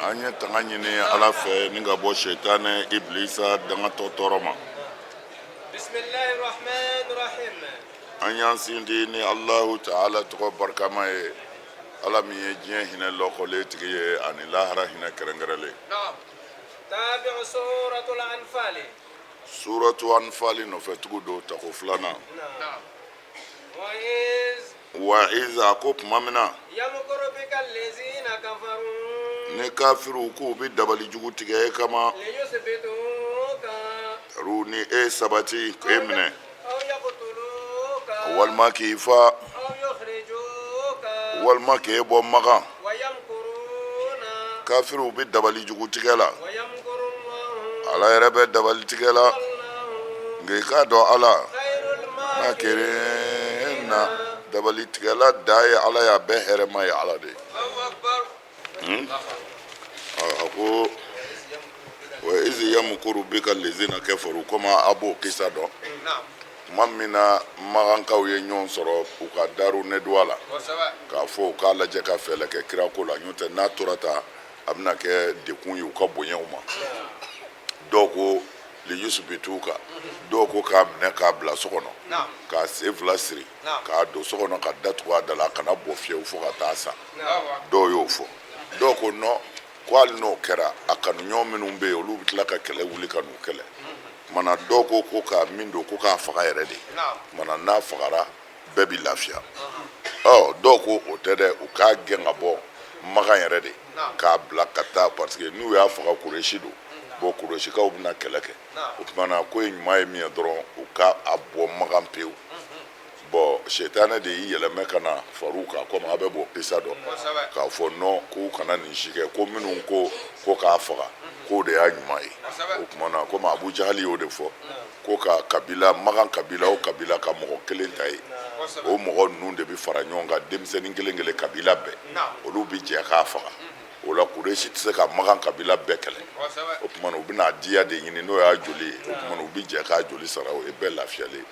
An ye tanga ɲini Ala fɛ ni ka bɔ sɛtanɛ ibilisa dangatɔ tɔɔrɔ ma. An y'an sindi ni Alahu taala tɔgɔ barikama ye, Ala min ye diɲɛ hinɛ lɔkɔlen tigi ye ani lahara hinɛ kɛrɛnkɛrɛnlen. Suratu Anfali nɔfɛtugu don tako filanan. Wa iz a ko tuma min na ni kafiriw k'u bɛ dabali jugu tigɛ e kama ru ni e sabati k'e minɛ walima k'i fa walima k'e bɔ Makan. Kafiriw bɛ dabali jugu tigɛ la, Ala yɛrɛ bɛ dabali tigɛ la. Nka i k'a dɔn Ala makirina dabali tigɛla dan ye Ala ye, a bɛɛ hɛrɛma ye Ala de ye. A ko wa iz yamkuru bika lezina kafaru, komi a b'o kisa dɔn, tuma min na makankaw ye ɲɔgɔn sɔrɔ u ka daru neduwa la k'a fɔ u k'a lajɛ ka fɛɛrɛ kɛ kirako la, n'o tɛ n'a tora tan a bɛna kɛ dekun ye u ka bonyaw ma. Dɔw ko liyusubituka, dɔw ko k'a minɛ k'a bila so kɔnɔ, k'a sen fila siri k'a don so kɔnɔ ka datugu a da la, a kana bɔ fiyewu fo ka taa sa. Dɔw y'o fɔ, dɔw ko non, ko hali n'o kɛra, a kanuɲɔgɔn minnu bɛ yen, olu bɛ tila ka kɛlɛ wuli ka n'u kɛlɛ. Kumana dɔw ko ko k'a min don ko k'a faga yɛrɛ de, kumana n'a fagara bɛɛ bɛ lafiya. Ɔ dɔw ko o tɛ dɛ, u k'a gɛn ka bɔ Makan yɛrɛ de, k'a bila ka taa, parce que n'u y'a faga, Kuresi don, bon Kuresikaw bɛna kɛlɛ kɛ. O tuma na ko ye ɲuman ye min ye dɔrɔn, u ka a bɔ Makan pewu. Bon sitanɛ de y'i yɛlɛmɛ ka na far'u kan, komi a bɛ b'o kisa dɔn, k'a fɔ non, k'u kana nin si kɛ, ko minnu ko ko k'a faga, k'o de y'a ɲuman ye. O tuma na komi Abu Jahali y'o de fɔ, ko ka kabila Makan kabila o kabila ka mɔgɔ kelen ta ye, o mɔgɔ ninnu de bɛ fara ɲɔgɔn kan, denmisɛnnin kelen kelen kabila bɛɛ, olu bɛ jɛ k'a faga. O la Kuresi tɛ se ka Makan kabila bɛɛ kɛlɛ. O tuma na u bɛna diya de ɲini, n'o y'a joli ye. O tuma na u bɛ jɛ k'a joli sara, o ye bɛɛ lafiyalen.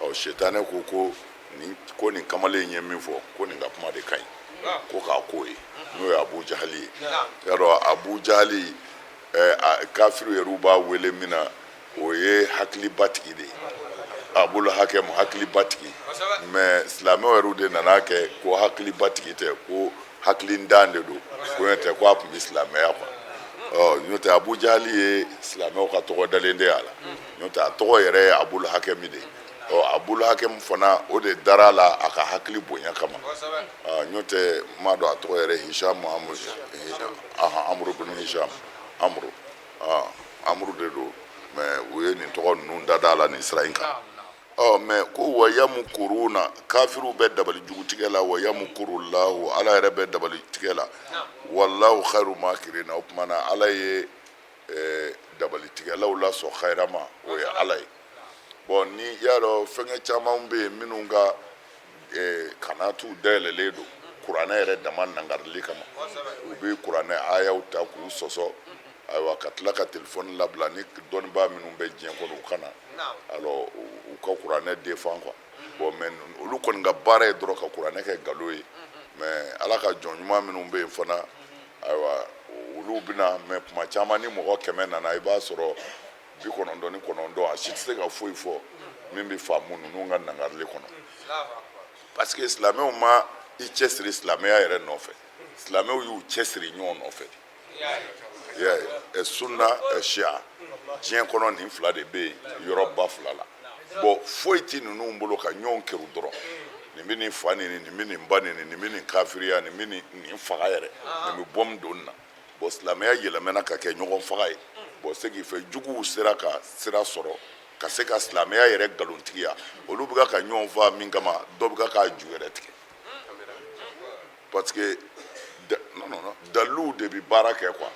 Ɔ sitanɛ ko ko nin ko nin kamalen in ye min fɔ, ko nin ka kuma de ka ɲi, ko k'a k'o ye, n'o ye Abu Jahali ye. Y'a dɔn Abu Jahali, kafiriw yɛrɛw b'a wele min na, o ye hakilibatigi de ye, Abul Hakam, hakilibatigi. Mais silamɛw yɛrɛw de nana kɛ ko hakilibatigi tɛ, ko hakilintan de don, ko n'o tɛ ko a tun bɛ silamɛya quoi. Ɔ n'o tɛ Abu Jahali ye silamɛw ka tɔgɔ dalen de y'a la, n'o tɛ a tɔgɔ yɛrɛ ye Abul Hakam de ye. Ɔ Abul Hakam fana, o de dara a la a ka hakili bonya kama. N'o tɛ n m'a dɔn a tɔgɔ yɛrɛ, Hisham Amuru bin Hisham, Amuru Amuru de don, mais u ye nin tɔgɔ ninnu da da la nin sira in kan. Ɔ mais ko wa yamukuruna, kafiriw bɛ dabali jugu tigɛ la, wa yamukurulahu, Ala yɛrɛ bɛ dabali tigɛ la, wallahu khairu makirina. O tuma na Ala ye dabali tigɛlaw lasɔn xayrama, o ye Ala ye. Bon ni y'a dɔn fɛnkɛ caman bɛ yen minnu ka kanatuw dayɛlɛlen don kuranɛ yɛrɛ dama nangarili kama, u bɛ kuranɛ ayaw ta k'u sɔsɔ. Ayiwa, ka tila ka telefɔni labila ni dɔnnibaa minnu bɛ diɲɛ kɔnɔ, u ka na alors u ka kuranɛ défend quoi. Bon mais olu kɔni ka baara ye dɔrɔn ka kuranɛ kɛ nkalon ye. Mais Ala ka jɔn ɲuman minnu bɛ yen fana, ayiwa, olu bɛna. Mais kuma caman ni mɔgɔ 100 nana, i b'a sɔrɔ 99, a si tɛ se ka foyi fɔ min bɛ faamu ninnu ka nangarili kɔnɔ, parce que silamɛw ma i cɛsiri silamɛya yɛrɛ nɔfɛ, silamɛw y'u cɛsiri ɲɔgɔn nɔfɛ de. I y'a ye, sunna, siya, diɲɛ kɔnɔ nin fila de bɛ yen yɔrɔba fila la. Bon foyi tɛ ninnu bolo ka ɲɔgɔn keru dɔrɔn. Nin bɛ nin fa neni, nin bɛ nin ba neni, nin bɛ nin kafiriya, nin bɛ nin faga yɛrɛ, nin bɛ bɔmu don nin na. Bon silamɛya yɛlɛmana ka kɛ ɲɔgɔn faga ye. Bon ce qui fait juguw sera ka sira sɔrɔ ka se ka silamɛya yɛrɛ nkalontigiya. Olu bɛ ka ɲɔgɔn faga min kama, dɔ bɛ ka k'a ju yɛrɛ tigɛ, parce que non non non, daliluw de bɛ baara kɛ quoi.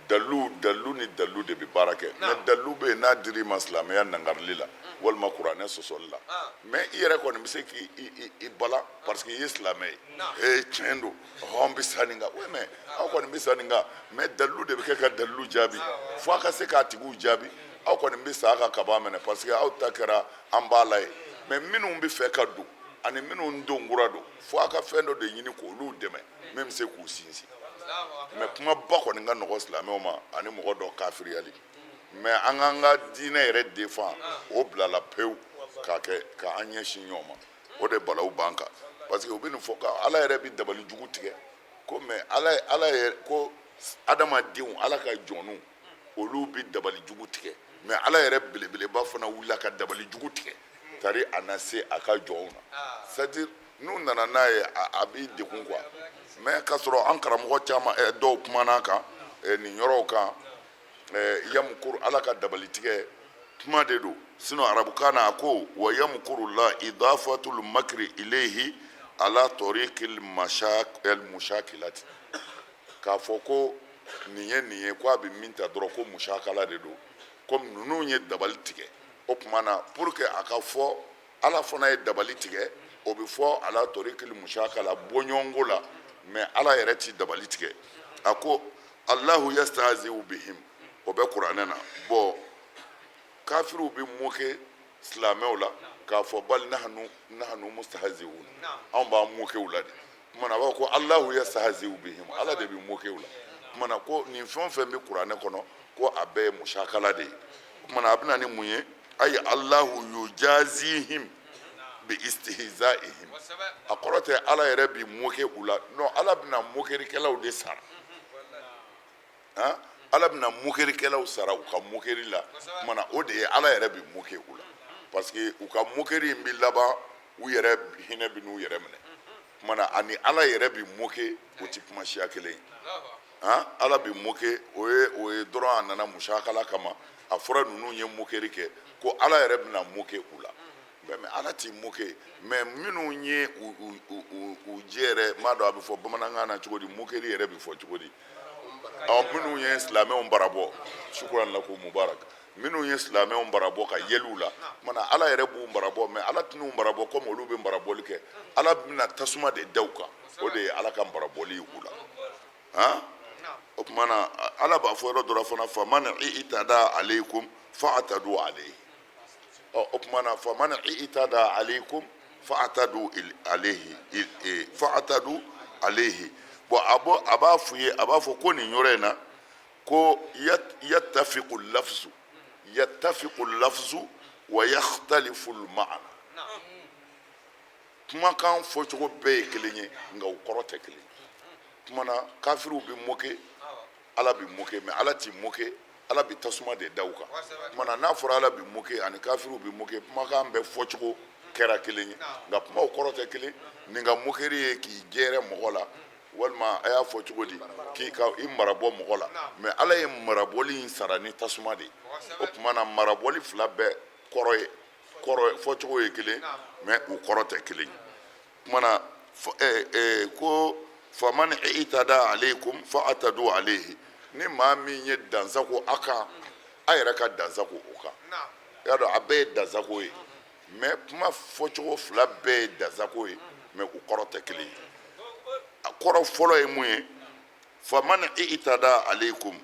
Dalilu, dalilu ni dalilu de bɛ baara kɛ. Mais dalilu bɛ yen, n'a dir'i ma silamɛya nangarili la walima kuranɛ sɔsɔli la, mais i yɛrɛ kɔni bɛ se k'i i balan, parce que i ye silamɛ ye. Ee tiɲɛ don, ɔhɔn, bɛ sa nin kan. Oui, mais aw kɔni bɛ sa nin kan, mais dalilu de bɛ kɛ ka dalilu jaabi fo a ka se k'a tigiw jaabi. Aw kɔni bɛ sa ka kaba minɛ, parce que aw ta kɛra an b'a la ye. Mais minnu bɛ fɛ ka don ani minnu don kura don, fo a ka fɛn dɔ de ɲini k'olu dɛmɛ min bɛ se k'u sinsin. Mais kumaba kɔni ka nɔgɔ silamɛw ma ani mɔgɔ dɔ kafiriyali, mais an k'an ka diinɛ yɛrɛ défend, o bilala pewu k'a kɛ k'an ɲɛsin ɲɔgɔn ma. O de balawu b'an kan, parce que u bɛ nin fɔ ka Ala yɛrɛ bɛ dabali jugu tigɛ ko, mais Ala yɛrɛ ko adamadenw, Ala ka jɔnw, olu bɛ dabali jugu tigɛ, mais Ala yɛrɛ belebeleba fana wulila ka dabali jugu tigɛ tari a na se a ka jɔnw na. C'est à dire n'u nana n'a ye, a b'i degun quoi. Mais k'a sɔrɔ an karamɔgɔ caman, dɔw kumana a kan nin yɔrɔw kan. Yamukuru, Ala ka dabali tigɛ kuma de don. Sinon arabukan na, a ko wa yamukuru la idafatul makri ilayhi ala tariqil mushakilati, k'a fɔ ko nin ye nin ye, ko a bɛ min ta dɔrɔn ko musakala de don. Komi ninnu ye dabali tigɛ, o tuma na pour que a ka fɔ Ala fana ye dabali tigɛ, o bɛ fɔ ala tariqil musakala, bɔɲɔgɔnko la. Mais Ala yɛrɛ ti dabali tigɛ. A ko Allahu yastahzi'u bihim, o bɛ kuranɛ na. Bon, kafiriw bɛ moquer silamɛw la k'a fɔ bal nahnu mustahzi'un, anw b'an moquer u la de. Tuma na a b'a fɔ ko Allahu yastahzi'u bihim, Ala de bɛ moquer u la. Tuma na ko nin fɛn o fɛn bɛ kuranɛ kɔnɔ, ko a bɛɛ ye musakala de ye. Tuma na a bɛ na ni mun ye? Ayi, Allahu yujazihim bi istihzaihim. A kɔrɔ tɛ Ala yɛrɛ bɛ moquer u la. Non, Ala bɛna moquerikɛlaw de sara. Han, Ala bɛna moquerikɛlaw sara u ka moquerie la. Tuma na o de ye Ala yɛrɛ bɛ moquer u la, parce que u ka moquerie in bɛ laban, u yɛrɛ hinɛ bɛ n'u yɛrɛ minɛ. Tuma na ani Ala yɛrɛ bɛ moquer, o tɛ kuma siya kelen ye. Han, Ala bɛ moquer, o ye dɔrɔn a nana musakala kama. A fɔra ninnu ye moquerie kɛ, ko Ala yɛrɛ bɛna moquer u la. Mais Ala t'i moquer. Mais minnu ye u u u u jɛ yɛrɛ, n b'a dɔn a bɛ fɔ bamanankan na cogo di, moquerie yɛrɛ bɛ fɔ cogo di? Ɔ, minnu ye silamɛw barabɔ, shukran lakum mubarak, minnu ye silamɛw barabɔ ka yɛlɛ u la, kumana Ala yɛrɛ b'u barabɔ. Mais Ala tɛn'u barabɔ komi olu bɛ barabɔli kɛ. Ala bɛna tasuma de da u kan, o de ye Ala ka barabɔli ye u la. Han, o tuma na Ala b'a fɔ yɔrɔ dɔ la fana, faman i'tada alaykum fa'tadu alayhi. Ɔ, o tuma na faman i'tada alaykum fa'tadu alayhi, fa'tadu alayhi. Bon, a bɔ a b'a f'u ye, a b'a fɔ ko nin yɔrɔ in na ko yattafiqu lafzu, yattafiqu lafzu wa yakhtalifu al-ma'na. Kumakan fɔcogo bɛɛ ye kelen ye, nka u kɔrɔ tɛ kelen ye. Tuma na kafiriw bɛ moquer, Ala bɛ moquer, mais Ala t'i moquer, Ala bɛ tasuma de da u kan. Tuma na n'a fɔra Ala bɛ moquer ani kafiriw bɛ moquer, kumakan bɛɛ fɔcogo kɛra kelen ye, nka kumaw kɔrɔ tɛ kelen. Nin ka moquerie ye k'i gɛrɛ mɔgɔ la, walima a y'a fɔ cogo di, k'i ka i marabɔ mɔgɔ la. Mais Ala ye marabɔli in sara ni tasuma de ye. O tuma na marabɔli fila bɛɛ kɔrɔ ye, kɔrɔ fɔcogo ye kelen, mais u kɔrɔ tɛ kelen ye. Tuma na ko faman i'tada alaykum fa'tadu alayhi, ni maa min ye dansago a kan, a yɛrɛ ka dansago o kan. I y'a dɔn, a bɛɛ ye dansago ye, mais kuma fɔcogo fila bɛɛ ye dansago ye, mais u kɔrɔ tɛ kelen ye. A kɔrɔ fɔlɔ ye mun ye? Faman i'tada alaykum,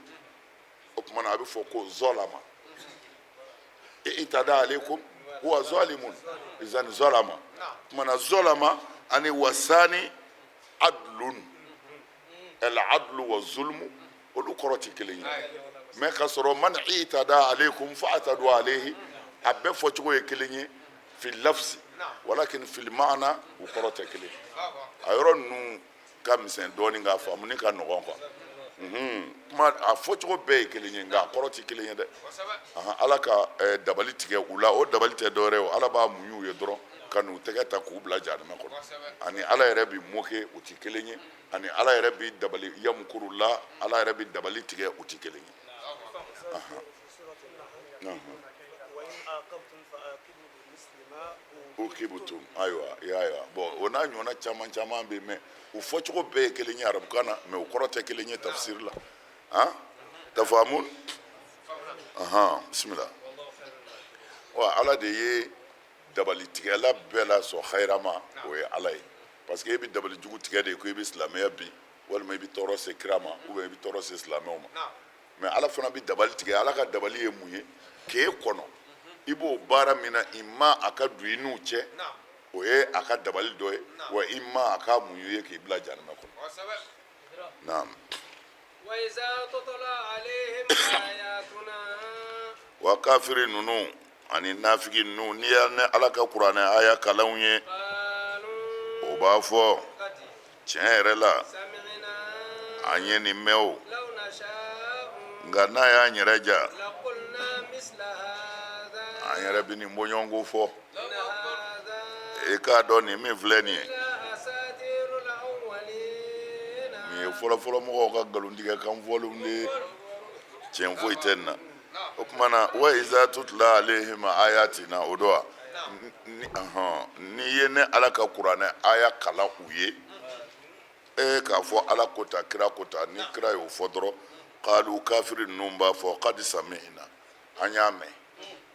o tuma na a bɛ fɔ ko zɔlama i'tada alaykum huwa zalimun, izan zalama. Tuma na zalama ani wasani adlun, al adlu wa zulmu, olu kɔrɔ tɛ kelen ye. Mais k'a sɔrɔ man i'tada alaykum fa'tadu alayhi, a bɛɛ fɔcogo ye kelen ye fi lafzi, walakin fil ma'na, u kɔrɔ tɛ kelen ye. A yɔrɔ ninnu ka misɛn dɔɔnin, k'a faamuni ka nɔgɔn quoi. Kuma a fɔcogo bɛɛ ye kelen ye, nka a kɔrɔ tɛ kelen ye dɛ. Ahan, Ala ka dabali tigɛ u la, o dabali tɛ dɔwɛrɛ ye o, Ala b'a muɲu u ye dɔrɔn ka n'u tɛgɛ ta k'u bila jahanama kɔnɔ. Ani Ala yɛrɛ bi moquer, u tɛ kelen ye. Ani Ala yɛrɛ bi dabali, yamukuru la, Ala yɛrɛ bi dabali tigɛ, u tɛ kelen ye. Ahan. وإن عاقبتم فعاقبوا بمثل ما ukibutum. Ayiwa, i y'a ye wa? Bon, o n'a ɲɔgɔnna caman caman bɛ yen, mais u fɔcogo bɛɛ ye kelen ye arabukan na, mais u kɔrɔ tɛ kelen ye tafsir la. Han, tafahamun. Ahan, bisimila. Wa Ala de ye dabalitigɛla bɛɛ la sɔn hayirama, o ye Ala ye, parce que e bɛ dabali jugu tigɛ de ko i bɛ silamɛya bin, walima i bɛ tɔɔrɔ se kira ma, ou bien i bɛ tɔɔrɔ se silamɛw ma. Mais Ala fana bɛ dabali tigɛ. Ala ka dabali ye mun ye? K'e kɔnɔ i b'o baara min na, i ma a ka don i n'u cɛ, o ye a ka dabali dɔ ye. Wa i ma a ka muɲu ye k'i bila jahanama kɔnɔ. Naam. Wa kafiri ninnu ani nafigi ninnu, n'i y'a ni Ala ka kuranɛ aya kalan u ye, o b'a fɔ tiɲɛ yɛrɛ la an ye nin mɛn o, nka n'a y'an yɛrɛ ja, an yɛrɛ bɛ nin bɔɲɔgɔnko fɔ. I k'a dɔn nin min filɛ nin ye, nin ye fɔlɔfɔlɔ mɔgɔw ka nkalontigɛ kan fɔlenw de ye, tiɲɛ foyi tɛ nin na. O tuma na, wa iza tutla alayhim ayatina, o don wa n'i ye ne Ala ka kuranɛ aya kalan u ye, e k'a fɔ Ala ko ta, kira ko ta, ni kira y'o fɔ dɔrɔn, kalu, kafiri ninnu b'a fɔ kadi sami'ina, an y'a mɛn.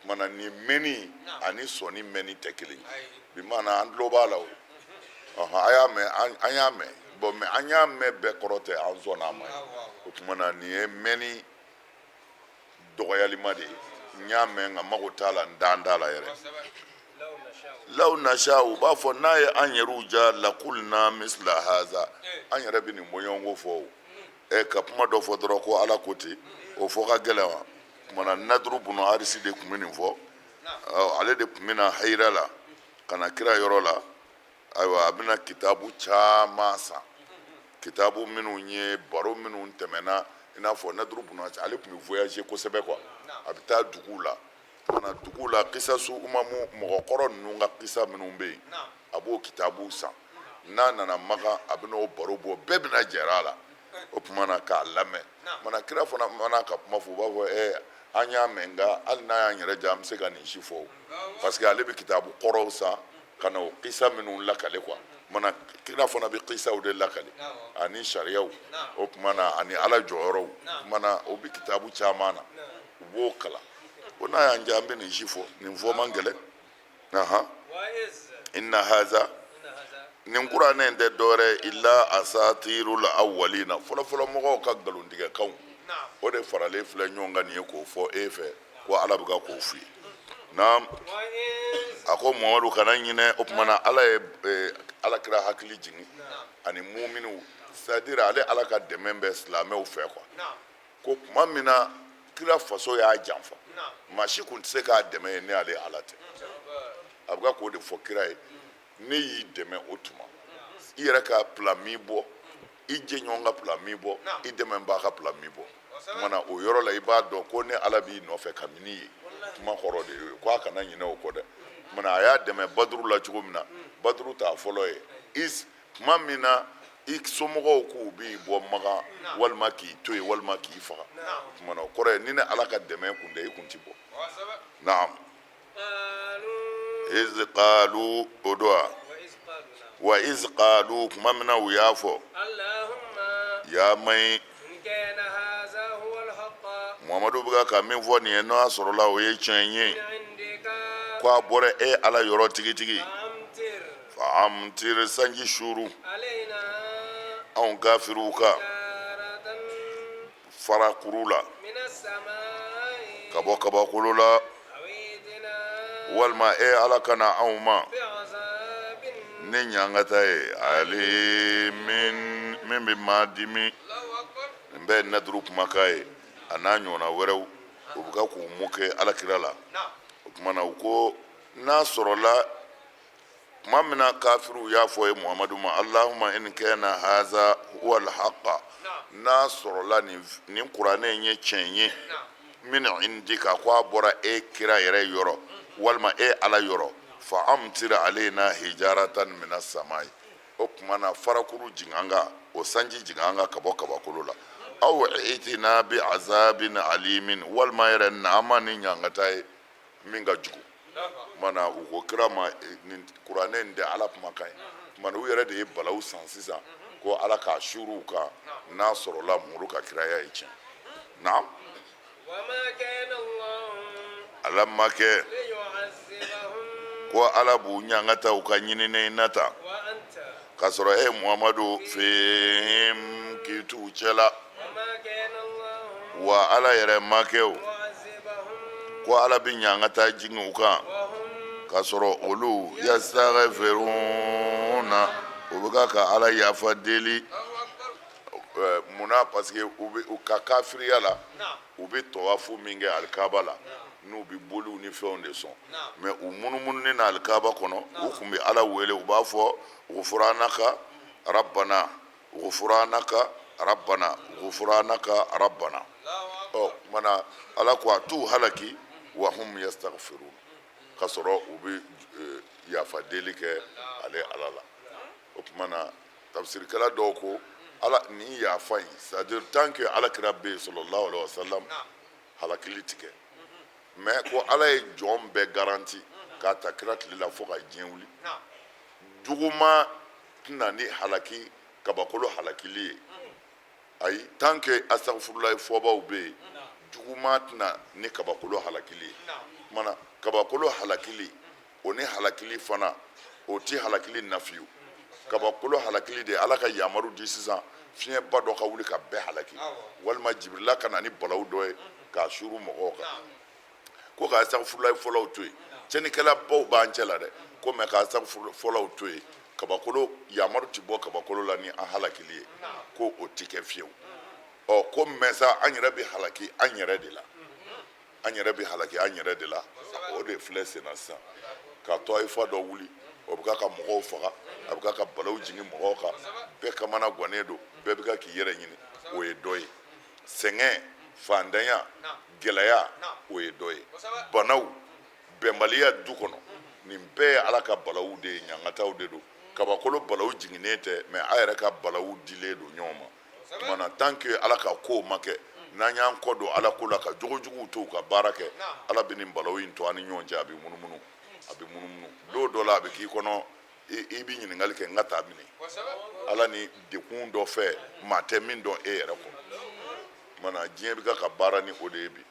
Tuma na nin mɛnni ani sɔnni mɛnni tɛ kelen ye. Bi maana an tulo b'a la o, a y'a mɛn, an y'a mɛn. Bon, mais an y'a mɛn bɛɛ kɔrɔ tɛ an sɔnna a ma. O tuma na nin ye mɛnni dɔgɔyalima de ye. N y'a mɛn nka mago t'a la, n dan t'a la yɛrɛ. Law nasha, u b'a fɔ n'a ye an yɛrɛw ja, lakulna misla haza, an yɛrɛ bɛ nin bɔɲɔgɔnko fɔ o. Ɛ, ka kuma dɔ fɔ dɔrɔn ko Ala ko ten, o fɔ ka gɛlɛn wa? Tuma na Naduru bunu Harisi de tun bɛ nin fɔ. Ale de tun bɛ na hayira la ka na kira yɔrɔ la. Ayiwa, a bɛna kitabu caman san, kitabu minnu ye baro minnu tɛmɛna, i n'a fɔ Naduru bunu Harisi, ale tun bɛ voyager kosɛbɛ quoi. A bɛ taa duguw la, ka na duguw la, kisasu umamu, mɔgɔkɔrɔ ninnu ka kisa minnu bɛ yen, a b'o kitabu san. N'a nana Makan, a bɛna o baro bɔ, bɛɛ bɛna jɛra a la. O tuma na k'a lamɛn mana, kira fana mana ka kuma fɔ, u b'a fɔ an y'a mɛn, nka hali n'a y'an yɛrɛ ja, an bɛ se ka nin si fɔ o, parce que ale bɛ kitabu kɔrɔw san ka na o kisa minnu lakale quoi. Mana kira fana bɛ kisaw de lakale ani sariyaw. O tuma na ani Ala jɔyɔrɔw tuma na, o bɛ kitabu caman na, u b'o kalan. Ko n'a y'an ja, an bɛ nin si fɔ, nin fɔ man gɛlɛn. Ahan, inna haza, nin kuranɛ in tɛ dɔwɛrɛ illa asatirul awwalina, fɔlɔfɔlɔ mɔgɔw ka nkalontigɛkanw, o de faralen filɛ ɲɔgɔn kan nin ye k'o fɔ e fɛ ko Ala bɛ ka k'o f'i ye. Naam, a ko Muhamadu kana ɲinɛ. O tuma na Ala ye Ala kira hakili jigin ani muminiw, c'est à dire ale Ala ka dɛmɛ bɛ silamɛw fɛ quoi. Ko tuma min na kira faso y'a janfa, maa si kun tɛ se k'a dɛmɛ ye ni ale Ala tɛ. A bɛ ka k'o de fɔ kira ye: ne y'i dɛmɛ o tuma, i yɛrɛ ka plan m'i bɔ, i jɛɲɔgɔn ka plan m'i bɔ, i dɛmɛbaa ka plan m'i bɔ. Tuma na o yɔrɔ la, i b'a dɔn ko ne Ala b'i nɔfɛ kabini ye. Kuma kɔrɔ de ye ko a kana ɲinɛ o kɔ dɛ. Tuma na a y'a dɛmɛ Baduru la cogo min na, Baduru t'a fɔlɔ ye. Is tuma min na i somɔgɔw k'u b'i bɔ Makan, walima k'i to yen, walima k'i faga, tuma na o kɔrɔ ye ni ne Ala ka dɛmɛ kun tɛ, i kun ti bɔ. Naam, iz qalu, o don wa wa iz qalu, tuma min na u y'a fɔ ya mai, Muhamadu bɛ ka min fɔ nin ye, n'o y'a sɔrɔla o ye tiɲɛ ye, ko a bɔra e Ala yɔrɔ tigitigi, fa amtir, sanji suuru anw kafiriw kan farakuru la ka bɔ kabakolo la, walima e Ala ka na anw ma ni ɲangata ye alimin, min bɛ maa dimi. Nin bɛɛ ye naduru kumakan ye, a n'a ɲɔgɔnna wɛrɛw. U bɛ ka k'u moquer Ala kira la. O tuma na u ko n'a sɔrɔla tuma min na kafiriw y'a fɔ ye Muhamadu ma, Allahumma in kana haza huwa alhaqa, n'a sɔrɔla nin kuranɛ in ye tiɲɛ ye, min indika, ko a bɔra e kira yɛrɛ yɔrɔ walima e Ala yɔrɔ, fa amtir alayna hijaratan minas samai, o tuma na farakuru jigin an kan, o sanji jigin an kan ka bɔ kabakolo la, aw itina bi azabin alimin, walima yɛrɛ naama ni ɲangata ye min ka jugu. Mana u ko kira ma nin kuranɛ in tɛ Ala kumakan ye. Mana u yɛrɛ de ye balawu san sisan ko Ala k'a suuru u kan n'a sɔrɔla Muhamadu ka kiraya ye tiɲɛ. Naam, Ala ma kɛ ko Ala b'u ɲangata u ka ɲininen na ta k'a sɔrɔ e Muhamadu fihim, k'i t'u cɛla. Wa Ala yɛrɛ ma kɛ o ko Ala bɛ ɲangata jigin u kan k'a sɔrɔ olu yastaghfiruna, u bɛ ka Ala yafa deli. Munna? Mun na? Parce que u bɛ u ka kafiriya la, u bɛ tɔwafu min kɛ alikaba la, n'u bɛ boliw ni fɛnw de sɔn, mais u munumununen na alikaba kɔnɔ, u tun bɛ Ala wele, u b'a fɔ: "Gufuranaka rabbana, gufuranaka rabbana, gufuranaka rabbana." Ɔ tuma na, Ala ko a t'u halaki wa hum yastaghfirun, k'a sɔrɔ u bɛ yafa deli kɛ ale Ala la. O tuma na, tafsirikɛla dɔw ko ala nin yafa in, c'est à dire tant que Ala kira bɛ yen, sallallahu alaihi wa sallam, halakili ti kɛ. Mais ko Ala ye jɔn bɛɛ garanti k'a ta kira tile la fo ka diɲɛ wuli, juguma tɛna ni halaki kabakolo halakili ye. Ayi, tant que asagfurulayi fɔbaw bɛ yen, juguma tɛna ni kabakolo halakili ye. Kumana kabakolo halakili, o ni halakili fana, o ti halakili nafiyu. Kabakolo halakili de, Ala ka yamaru di sisan, fiɲɛba dɔ ka wuli ka bɛɛ halaki, walima Jibirila ka na ni balawu dɔ ye k'a suru mɔgɔw kan. Ko ka asagfurulayi fɔlaw to yen, tiɲɛnikɛlabaw b'an cɛ la dɛ, ko mais ka asagfuru fɔlaw to yen, kabakolo yamaru ti bɔ kabakolo la ni an halakili ye, ko o ti kɛ fiyewu. Ɔ ko mais sa, an yɛrɛ bɛ halaki an yɛrɛ de la, an yɛrɛ bɛ halaki an yɛrɛ de la. O de filɛ sen na sisan, ka tɔyifa dɔ wuli, o bɛ ka mɔgɔw faga, a bɛ ka balaw jigin mɔgɔw kan, bɛɛ kamana gannen don, bɛɛ bɛ ka k'i yɛrɛ ɲini. O ye dɔ ye. Sɛgɛn, fantanya, gɛlɛya, o ye dɔ ye. Banaw, bɛnbaliya du kɔnɔ, nin bɛɛ ye Ala ka balawu de ye, ɲangataw de don. Kabakolo balawu jiginnen tɛ, mais a yɛrɛ ka balawu dilen don ɲɔgɔn ma. Tuma na, tant que Ala ka kow ma kɛ, n'an y'an kɔ don Ala ko la, ka jogojuguw to u ka baara kɛ, Ala bɛ nin balawu in to an ni ɲɔgɔn cɛ. A bɛ munumunu, a bɛ munumunu. Don dɔ la, a bɛ k'i kɔnɔ, i bɛ ɲininkali kɛ, n ka taa minɛ Ala ni dekun dɔ fɛ, maa tɛ min dɔn e yɛrɛ kɔ. Tuma na, diɲɛ bɛ ka baara ni o de ye bi.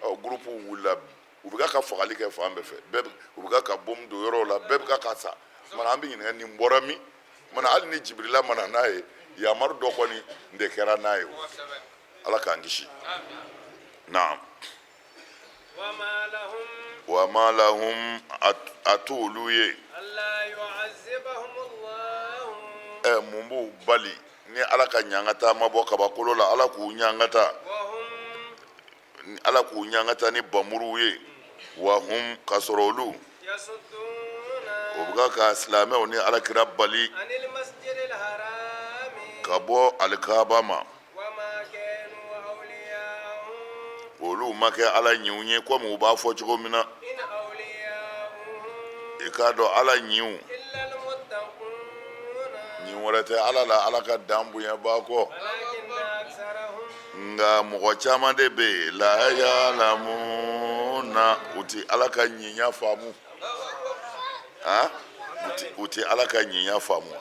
Ɔ groupe wulila, u bɛ ka fagali kɛ fan bɛɛ fɛ, bɛɛ u bɛ ka bombe don yɔrɔw la, bɛɛ bɛ ka sa. Tuma na, an bɛ ɲininka, nin bɔra min? Tuma na, hali ni Jibirila ma na n'a ye, yamaru dɔ kɔni de kɛra n'a ye. O Ala k'an kisi. Naam. Wa ma lahum, a t'olu ye. Ɛ, mun b'u bali ni Ala ka ɲangata ma bɔ kabakolo la, Ala k'u ɲangata, Ala k'u ɲangata ni bamuruw ye? Wa hum, ka sɔrɔ olu, o bɛ ka silamɛw ni Ala kira bali ka bɔ alikaba ma. Olu ma kɛ Ala ɲiw ye, komi u b'a fɔ cogo min na. I k'a dɔn, Ala ɲiw, ɲin wɛrɛ tɛ Ala la, Ala ka dan bonyaba kɔ. Nka mɔgɔ caman de bɛ yen, la yalamuna, u ti Ala ka ɲinya faamu. Han, u ti Ala ka ɲinya faamu.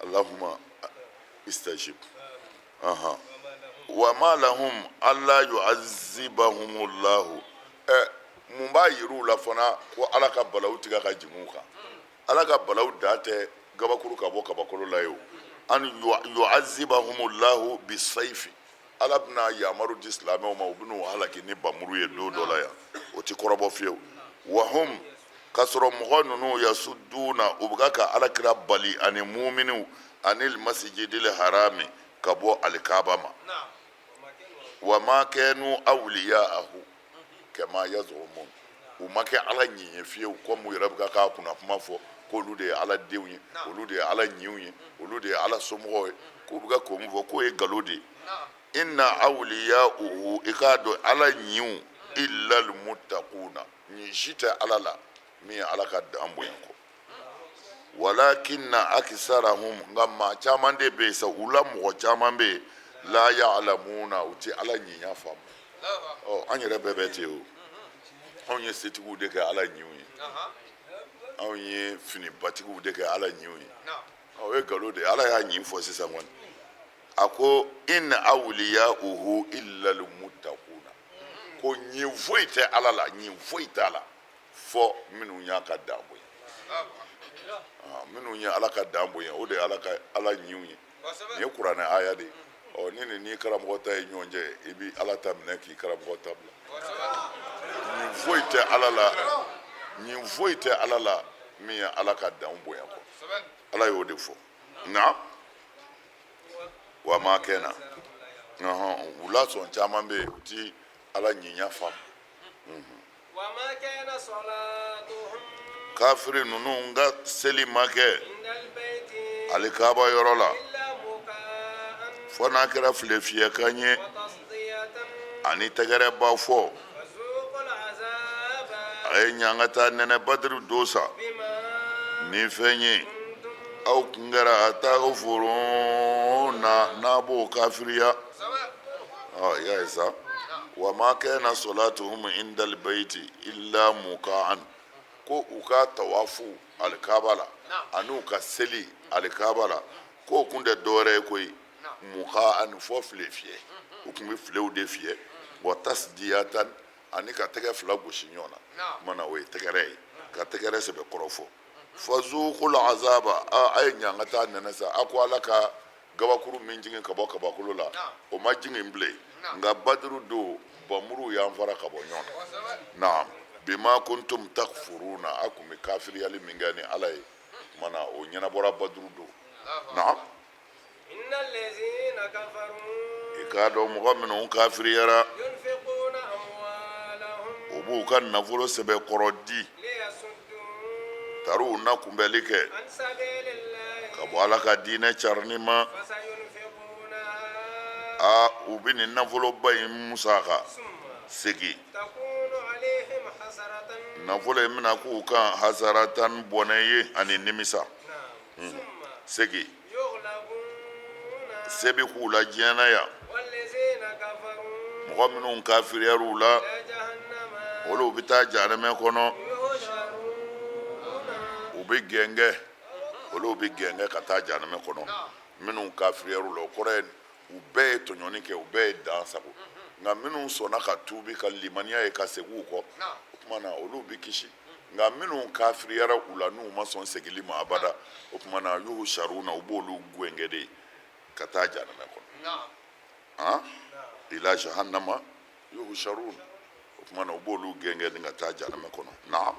Allahumma istajib. Ahan, wa ma lahum alla yu'azzibahumullahu. Ɛ, mun b'a yir'u la fana ko Ala ka balawu tigɛ ka jigin u kan? Ala ka balawu da tɛ gabakuru ka bɔ kabakolo la ye. O an yu'azzibahumullahu bisayfi, Ala bɛna yamaru di silamɛw ma, u bɛn'u halaki ni bamuru ye don dɔ la yan, o ti kɔrɔbɔ fiyewu. Wahum, k'a sɔrɔ mɔgɔ ninnu, yasuduna, u bɛ ka Ala kira bali ani muminiw, anil masjidil harami, ka bɔ alikaba ma. Wa ma kanu awliyaahu kama yazumun, u ma kɛ Ala ɲin ye fiyewu, komi u yɛrɛ bɛ ka k'a kunna kuma fɔ k'olu de ye Ala denw ye, olu de ye Ala ɲinw ye, olu de ye Ala somɔgɔw ye. K'u bɛ ka ko min fɔ, k'o ye nkalon de ye. Inna awliyauhu, i k'a dɔn, Ala ɲinw, illal muttaquna, ɲin si tɛ Ala la min ye Ala ka dan bonya kɔ. Walakinna akisarahum, nka maa caman de bɛ yen sa, u la mɔgɔ caman bɛ yen, la ya'lamuna, u tɛ Ala ɲinya faamu. Ɔ, an yɛrɛ bɛɛ bɛ ten. O anw ye setigiw de kɛ Ala ɲinw ye, anw ye finibatigiw de kɛ Ala ɲinw ye. O ye nkalon de ye. Ala y'a ɲin fɔ sisan kɔni, a ko in awliyauhu illa almuttaquna, ko ɲin foyi tɛ Ala la, ɲin foyi t'a la fɔ minnu y'a ka dan bonya. Minnu ye Ala ka dan bonya, o de ye Ala ka Ala ɲinw ye. Nin ye kuranɛ aya de ye. Ɔ, ni nin n'i karamɔgɔ ta ye ɲɔgɔn cɛ, i bi Ala ta minɛ k'i karamɔgɔ ta bila. Ɲin foyi tɛ Ala la, ɲin foyi tɛ Ala la min ye Ala ka dan bonya kɔ. Ala y'o de fɔ. Na wa ma kɛna. lasɔn caman bɛ yen, u ti Ala ɲinya faamu. Kafiri ninnu ka seli ma kɛ alikaba yɔrɔ la fo n'a kɛra file fiyɛkan ye ani tɛgɛrɛba fɔ. A ye ɲangata nɛnɛ Badiri don sa ni fɛn ye aw kun kɛra takfuruna n'a b'o kafiriya. Ɔ y'a ye sa, wa ma kana salatuhum indal bayti illa muka'an, ko u ka tawafu alikaba la ani u ka seli alikaba la, k'o kun tɛ dɔwɛrɛ ye koyi, muka'an, fɔ file fiyɛ. U tun bɛ filew de fiyɛ, wa tasdiyatan, ani ka tɛgɛ fila gosi ɲɔgɔn na, kuma na o ye tɛgɛrɛ ye, ka tɛgɛrɛ sɛbɛ kɔrɔ fɔ. Fazuqul azaba, a ye ɲangata nɛnɛ sa. A ko Ala ka gabakuru min jigin ka bɔ kabakolo la, o ma jigin bilen, nka Badiru don bamuru y'an fara ka bɔ ɲɔgɔn na. Naam, bima kuntum takfuruna, a kun bɛ kafiriyali min kɛ ni Ala ye, tuma na o ɲɛnabɔra Badiru don. Naam, i k'a dɔn mɔgɔ minnu kafiriyara, u b'u ka nafolo sɛbɛkɔrɔ di tari u na kunbɛli kɛ ka bɔ Ala ka diinɛ carinni ma. A u bɛ nin nafoloba in musaka segin, nafolo in bɛna k'u kan hasaratan, bɔnɛ ye ani nimisa. Segin, se bɛ k'u la diɲɛ na yan. Mɔgɔ minnu kafiriyar'u la, olu bɛ taa jahanamɛ kɔnɔ, u bɛ gɛngɛ, olu bɛ gɛngɛ ka taa jahanamɛ kɔnɔ. Minnu kafiriyar'u la, o kɔrɔ ye u bɛɛ ye tɔɲɔni kɛ, u bɛɛ ye dan sago. Nka minnu sɔnna ka tuubi ka limaniya ye ka segin u kɔ, o tuma na olu bɛ kisi. Nka minnu kafiriyara u la, n'u ma sɔn seginli ma abada, o tuma na yuhsharuna, u b'olu gɛngɛ de ka taa jahanamɛ kɔnɔ. Han, ila jahannama yuhsharun, o tuma na u b'olu gɛngɛ ni ka taa jahanamɛ kɔnɔ. Naam,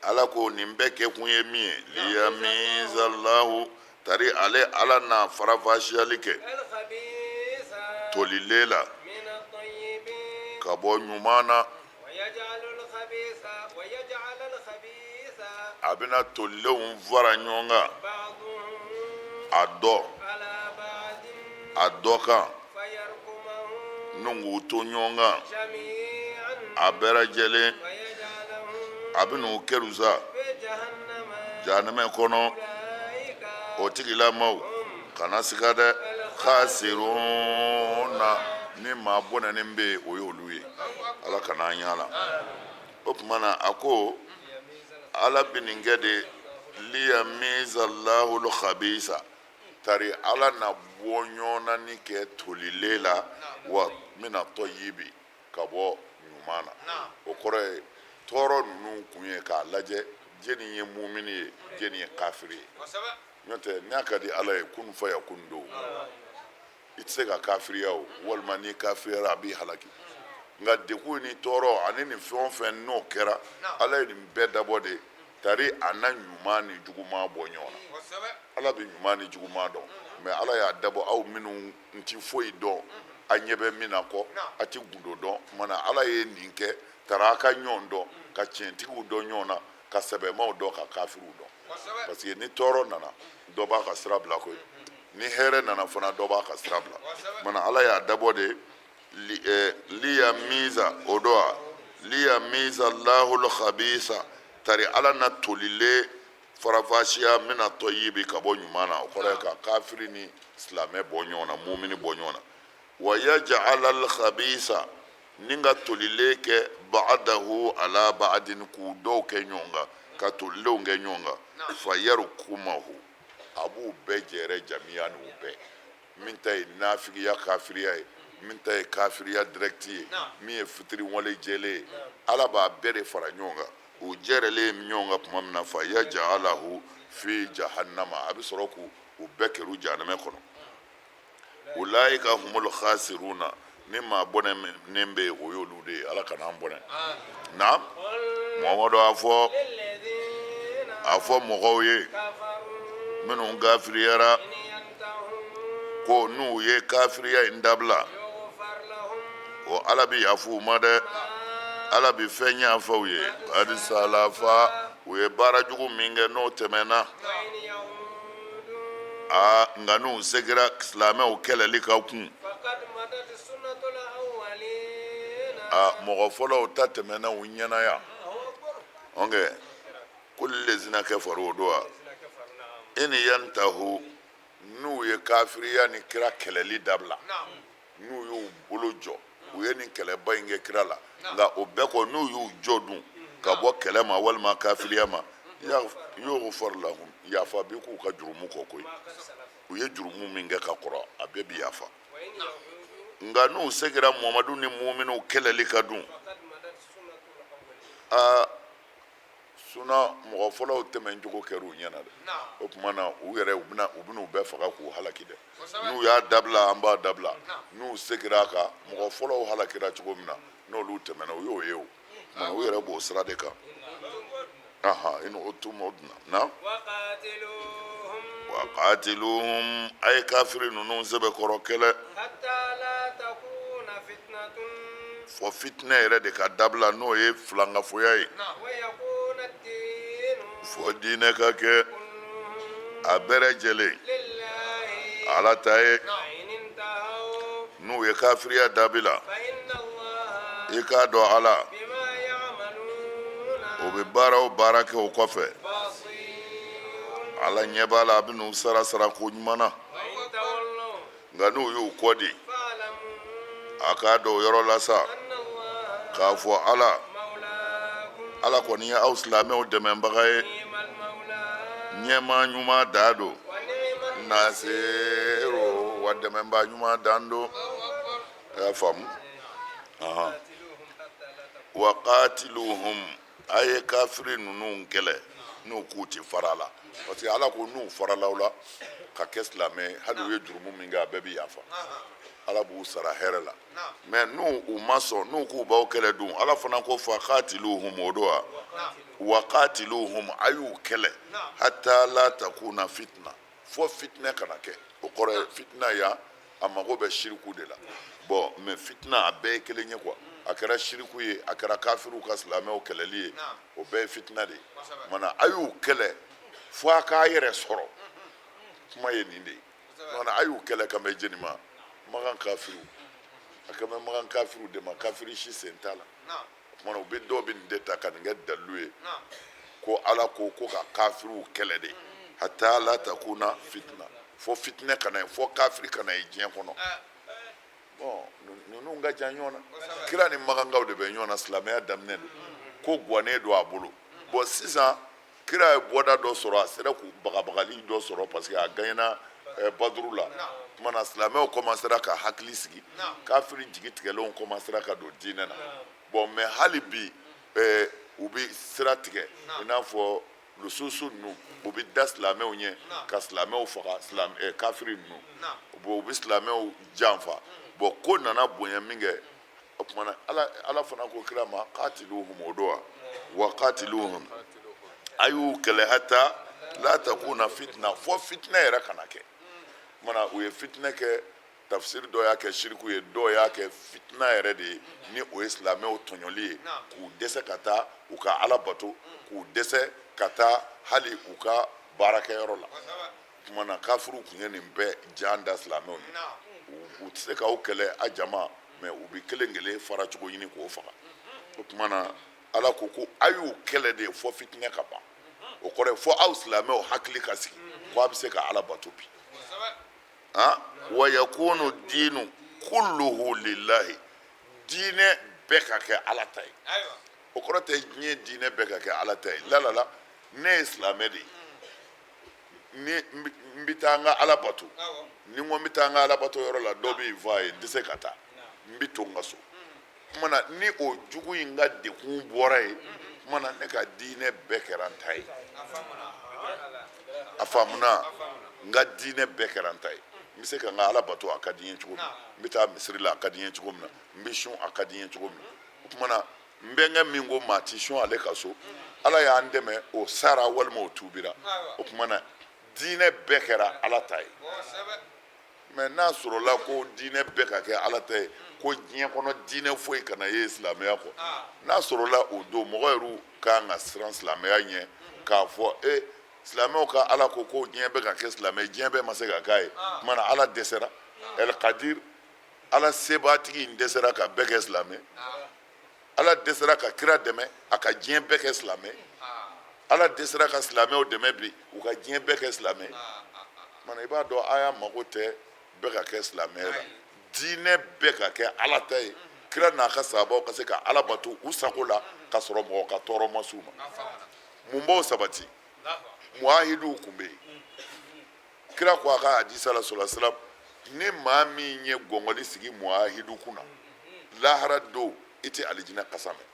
Ala ko nin bɛɛ kɛ kun ye min ye, liyamizallahu, tari ale Ala na farafasiyali kɛ tolilen la ka bɔ ɲuman na. A bɛna tolilenw fara ɲɔgɔn kan, a dɔ a dɔ kan, ni k'u to ɲɔgɔn kan a bɛɛ lajɛlen. A bɛn'u kɛru sa jahanamɛ kɔnɔ. O tigilamaw kana siga dɛ, khasiruna, ni maa bɔnɛnen bɛ yen, o y'olu ye. Ala kana an y'a la. O tuma na a ko Ala bɛ nin kɛ de, liyamizallahu lkhabisa, tari Ala na bɔ ɲɔgɔn kɛ tolilen la, wa mina tɔyibi, ka bɔ ɲuman na. O kɔrɔ ye tɔɔrɔ ninnu kun ye k'a lajɛ jɛni ye mumini ye, jɛni ye kafiri ye. N'o tɛ, n'a ka di Ala ye, kun fayakun don, i tɛ se ka kafiriya o, walima n'i kafiriyara a b'i halaki. Nka degun ni tɔɔrɔ ani nin fɛn o fɛn n'o kɛra, Ala ye nin bɛɛ dabɔ de tari a na ɲuman ni juguman bɔ ɲɔgɔn na. Ala bɛ ɲuman ni juguman dɔn, mais Ala y'a dabɔ aw minnu n ti foyi dɔn, a ɲɛ bɛ min na kɔ, a ti gundo dɔn. Tuma na Ala ye nin kɛ tari a ka ɲɔgɔn dɔn, ka tiɲɛtigiw dɔn ɲɔgɔn na, ka sɛbɛmaw dɔn, ka kafiriw dɔn. Parce que ni tɔɔrɔ nana, dɔ b'a ka sira bila koyi. Ni hɛrɛ nana fana, dɔ b'a ka sira bila. Mana Ala y'a dabɔ de liyamiza, o dɔ wa liyamiza lahul khabisa, tari Ala na tolilen farafasiya mina tɔyibi, ka bɔ ɲuman na. O kɔrɔ ye ka kafiri ni silamɛ bɔ ɲɔgɔn na, mumini bɔ ɲɔgɔn na. Wa yaj'al al khabisa, ni ka tolilen kɛ ba'dahu ala ba'din, k'u dɔw kɛ ɲɔgɔn kan, ka tolilenw kɛ ɲɔgɔn kan. Fa yarkumahu, a b'u bɛɛ jɛrɛ jamiya n'u bɛɛ, min ta ye nafigiya kafiriya ye, min ta ye kafiriya direct ye, min ye fitiriwale jɛlen ye, Ala b'a bɛɛ de fara ɲɔgɔn kan. U jɛrɛlen ɲɔgɔn kan tuma min na, fa yaj'alahu fi jahannama, a bɛ sɔrɔ k'u u bɛɛ kɛr'u jahanamɛ kɔnɔ. Ulaika humul khasiruna, ni maa bɔnɛnen bɛ yen, o y'olu de ye. Ala kana an bɔnɛ. Naam, Muhamadu, a fɔ, a fɔ mɔgɔw ye minnu kafiriyara. Ko n'u ye kafiriya in dabila, o Ala bɛ yafa u ma dɛ, Ala bɛ fɛn yafa u ye. Qad salafa, u ye baara jugu min kɛ n'o tɛmɛna. Aa, nka n'u segira silamɛw kɛlɛli kan kun, a mɔgɔ fɔlɔw ta tɛmɛna u ɲɛna yan. Ɔnkɛ qul lillazina kafaru, o don wa, in yantahu, n'u ye kafiriya ni kira kɛlɛli dabila, n'u y'u bolo jɔ, u ye nin kɛlɛba in kɛ kira la, nka o bɛɛ kɔ n'u y'u jɔ dun ka bɔ kɛlɛ ma walima kafiriya ma, yughfar lahum, yafa bi k'u ka jurumu kɔ koyi. U ye jurumu min kɛ ka kɔrɔ, a bɛɛ bi yafa. Nka n'u segira Muhamadu ni muminiw kɛlɛli kan dun, aa, suna mɔgɔ fɔlɔw tɛmɛncogo kɛra u ɲɛna dɛ. O tuma na u yɛrɛ u bɛna u bɛn'u bɛɛ faga k'u halaki dɛ. N'u y'a dabila, an b'a dabila. N'u segira a kan, mɔgɔ fɔlɔw halakira cogo min na, n'olu tɛmɛna, u y'o ye. O tuma u yɛrɛ b'o sira de kan. Aha, in udtum udna na wa qatiluhum, a ye kafiri ninnu sɛbɛkɔrɔ kɛlɛ fo fitinɛ yɛrɛ de ka dabila, n'o ye filankafoya ye, fo diinɛ ka kɛ a bɛɛ lajɛlen Ala ta ye. N'u ye kafiriya dabila, i k'a dɔn Ala o bɛ baara o baara kɛ o kɔfɛ, Ala ɲɛ b'a la, a bɛ n'u sara sara ko ɲuman na. Nka n'u y'u kɔ di, a k'a dɔn o yɔrɔ la sa k'a fɔ Ala, Ala kɔni ye aw silamɛw dɛmɛbaga ye, ɲɛmaa ɲuman dan don, nasiru, wa dɛmɛba ɲuman dan don. A y'a faamu? Wa qatiluhum, a ye kafiri ninnu kɛlɛ n'u k'u ti fara la, parce que Ala ko n'u farala aw la ka kɛ silamɛ ye, hali u ye jurumu min kɛ, a bɛɛ bɛ yafa, Ala b'u sara hɛrɛ la. Mais n'u u ma sɔn, n'u k'u b'aw kɛlɛ dun, Ala fana ko fa qatiluhum, o don wa, wa qatiluhum, a y'u kɛlɛ hatta la takuna fitna, fo fitinɛ kana kɛ. O kɔrɔ ye fitina yan, a mago bɛ siriku de la. Bon, mais fitina a bɛɛ ye kelen ye quoi. A kɛra siriku ye, a kɛra kafiriw ka silamɛw kɛlɛli ye, o bɛɛ ye fitina de ye. Mana a y'u kɛlɛ fo a k'a yɛrɛ sɔrɔ. Kuma ye nin de ye. Mana a y'u kɛlɛ kan bɛ jɛni ma, Makan kafiriw, a kan bɛ Makan kafiriw de ma, kafiri si sen t'a la. O tuma na u bɛ dɔw bɛ nin de ta ka nin kɛ dalilu ye ko Ala ko ko ka kafiriw kɛlɛ de hatta la takuna fitina, fo fitinɛ kana ye, fo kafiri kana ye diɲɛ kɔnɔ. Bon, ninnu ka jan ɲɔgɔn na. Kira ni makankaw de bɛ ɲɔgɔn na, silamɛya daminɛ don, ko gannen don a bolo. Bon, sisan kira ye bɔda dɔ sɔrɔ, a sera k'u bagabagali dɔ sɔrɔ parce que a gagnena Baduru la. Tuma na silamɛw commencera ka hakili sigi, kafiri jigi tigɛlenw commencera ka don diinɛ na. Bon, mais hali bi u bɛ sira tigɛ, i n'a fɔ lususu ninnu, u bɛ da silamɛw ɲɛ ka silamɛw faga, kafiri ninnu. Bon, u bɛ silamɛw janfa. Bon, ko nana bonya min kɛ, o tuma na Ala fana ko kira ma qatiluhum, o don wa, wa qatiluhum, a y'u kɛlɛ hatta la takuna fitna, fo fitinɛ yɛrɛ kana kɛ. Mana u ye fitinɛ kɛ, tafsiri dɔ y'a kɛ siriku ye, dɔw y'a kɛ fitina yɛrɛ de ye, ni o ye silamɛw tɔɲɔli ye, k'u dɛsɛ ka taa u ka Ala bato, k'u dɛsɛ ka taa hali u ka baarakɛyɔrɔ la. Tuma na kafiriw tun ye nin bɛɛ jan da silamɛw ye. U tɛ se k'aw kɛlɛ a jama, mais u bɛ kelen kelen fara cogo ɲini k'o faga. O tuma na Ala ko ko a y'u kɛlɛ de fo fitinɛ ka ban. O kɔrɔ ye fo aw silamɛw hakili ka sigi ko a bɛ se ka Ala bato bi. Wa yakunu diinu kulluhu lillahi, diinɛ bɛɛ ka kɛ Ala ta ye. O kɔrɔ tɛ diɲɛ diinɛ bɛɛ ka kɛ Ala ta ye. La la la, ne ye silamɛ de ye, ni n bɛ taa n ka Ala bato, ni n ko n bɛ taa n ka Ala bato yɔrɔ la, dɔ bɛ yen fɔ a ye, n tɛ se ka taa, n bɛ to n ka so. Tuma na ni o jugu in ka degun bɔra yen, tuma na ne ka diinɛ bɛɛ kɛra n ta ye. A faamuna? N ka diinɛ bɛɛ kɛra n ta ye. N bɛ se ka n ka Ala bato, a ka di n ye cogo min na, n bɛ taa misiri la, a ka di n ye cogo min na, n bɛ sun, a ka di n ye cogo min na. O tuma na n bɛnkɛ min ko maa ti sun ale ka so, Ala y'an dɛmɛ, o sara walima o tuubira. O tuma na diinɛ bɛɛ kɛra Ala ta ye. Mais n'a sɔrɔla ko diinɛ bɛɛ ka kɛ Ala ta ye, ko diɲɛ kɔnɔ diinɛ foyi kana ye silamɛya kɔ, n'a sɔrɔla o don mɔgɔ yɛrɛw kan ka siran silamɛya ɲɛ k'a fɔ e silamɛw ka Ala ko ko diɲɛ bɛɛ ka kɛ silamɛ, diɲɛ bɛɛ ma se ka k'a ye, tuma na Ala dɛsɛra. El Kadir, Ala sebatigi in dɛsɛra ka bɛɛ kɛ silamɛ. Ala dɛsɛra ka kira dɛmɛ a ka diɲɛ bɛɛ kɛ silamɛ. Ala dɛsɛra ka silamɛw dɛmɛ bi u ka diɲɛ bɛɛ kɛ silamɛ. Mana i b'a dɔn aya mago tɛ bɛɛ ka kɛ silamɛ la, diinɛ bɛɛ ka kɛ Ala ta ye, kira n'a ka sahabaw ka se ka Ala bato u sago la k'a sɔrɔ mɔgɔ ka tɔɔrɔ ma s'u ma. Mun b'o sabati? Muahiduw tun bɛ yen. Kira ko a ka hadisa la sɔlɔ salam, ni maa min ye gɔngɔli sigi muahidu kunna lahara don, i tɛ alijinɛ kasa mɛn.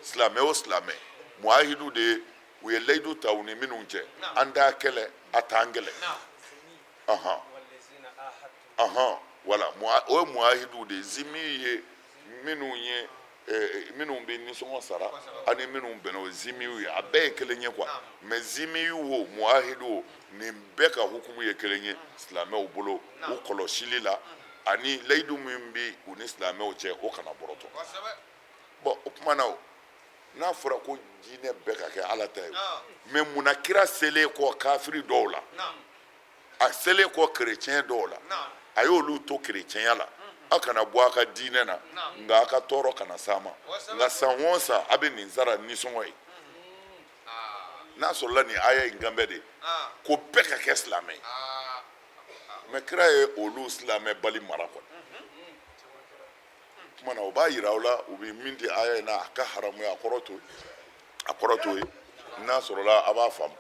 Silamɛ o silamɛ, muahidu de ye u ye layidu ta u ni minnu cɛ, an t'a kɛlɛ, a t'an kɛlɛ. Ɔhɔn ɔhɔn, wala o ye muahidu de ye. Zimi ye minnu ye minnu bɛ nisɔngɔ sara ani minnu bɛnna, o zimiw ye, a bɛɛ ye kelen ye quoi. Mais zimiyu o muahidu o, nin bɛɛ ka hukumu ye kelen ye silamɛw bolo u kɔlɔsili la, ani layidu min bɛ u ni silamɛw cɛ, o kana bɔrɔtɔ. Bon, o tuma na, o n'a fɔra ko diinɛ bɛɛ ka kɛ Ala ta ye, mais munna kira selen kɔ kafiri dɔw la, a selen kɔ kerecɛn dɔw la, a y'olu to kerecɛnya la? Aw kana bɔ a ka diinɛ na, nka a ka tɔɔrɔ kana s'a ma, nka san o san a bɛ nin sara nisɔngɔ ye. N'a sɔrɔla nin aya in kan bɛ de ko bɛɛ ka kɛ silamɛ ye, mais kira ye olu silamɛbali mara kɔnɔ. Tuma na o b'a yira aw la, u bɛ min di aya in na, a ka haramuya, a kɔrɔ t'o ye, a kɔrɔ t'o ye. N'a sɔrɔla a b'a faamu.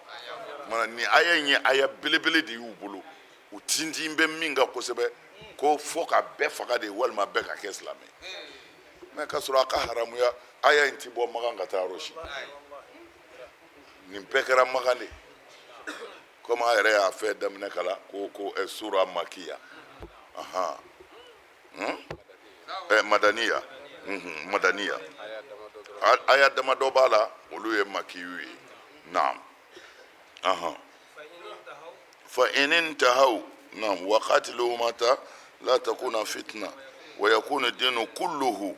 Tuma na nin aya in ye aya belebele de y'u bolo, u tintin bɛ min kan kosɛbɛ, ko fo ka bɛɛ faga de walima bɛɛ ka kɛ silamɛ. Mais k'a sɔrɔ a ka haramuya, aya in ti bɔ Makan ka taa yɔrɔ si. Nin bɛɛ kɛra Makan de, komi a yɛrɛ y'a fɛ daminɛ kala ko sura makiya, ahan, madaniya, madaniya. Aya damadɔ b'a la, olu ye makiyu ye. Naam, ahan. Fa in intahaw, naam, wa qatiluhum hatta la takuna fitna wa yakuna dinu kulluhu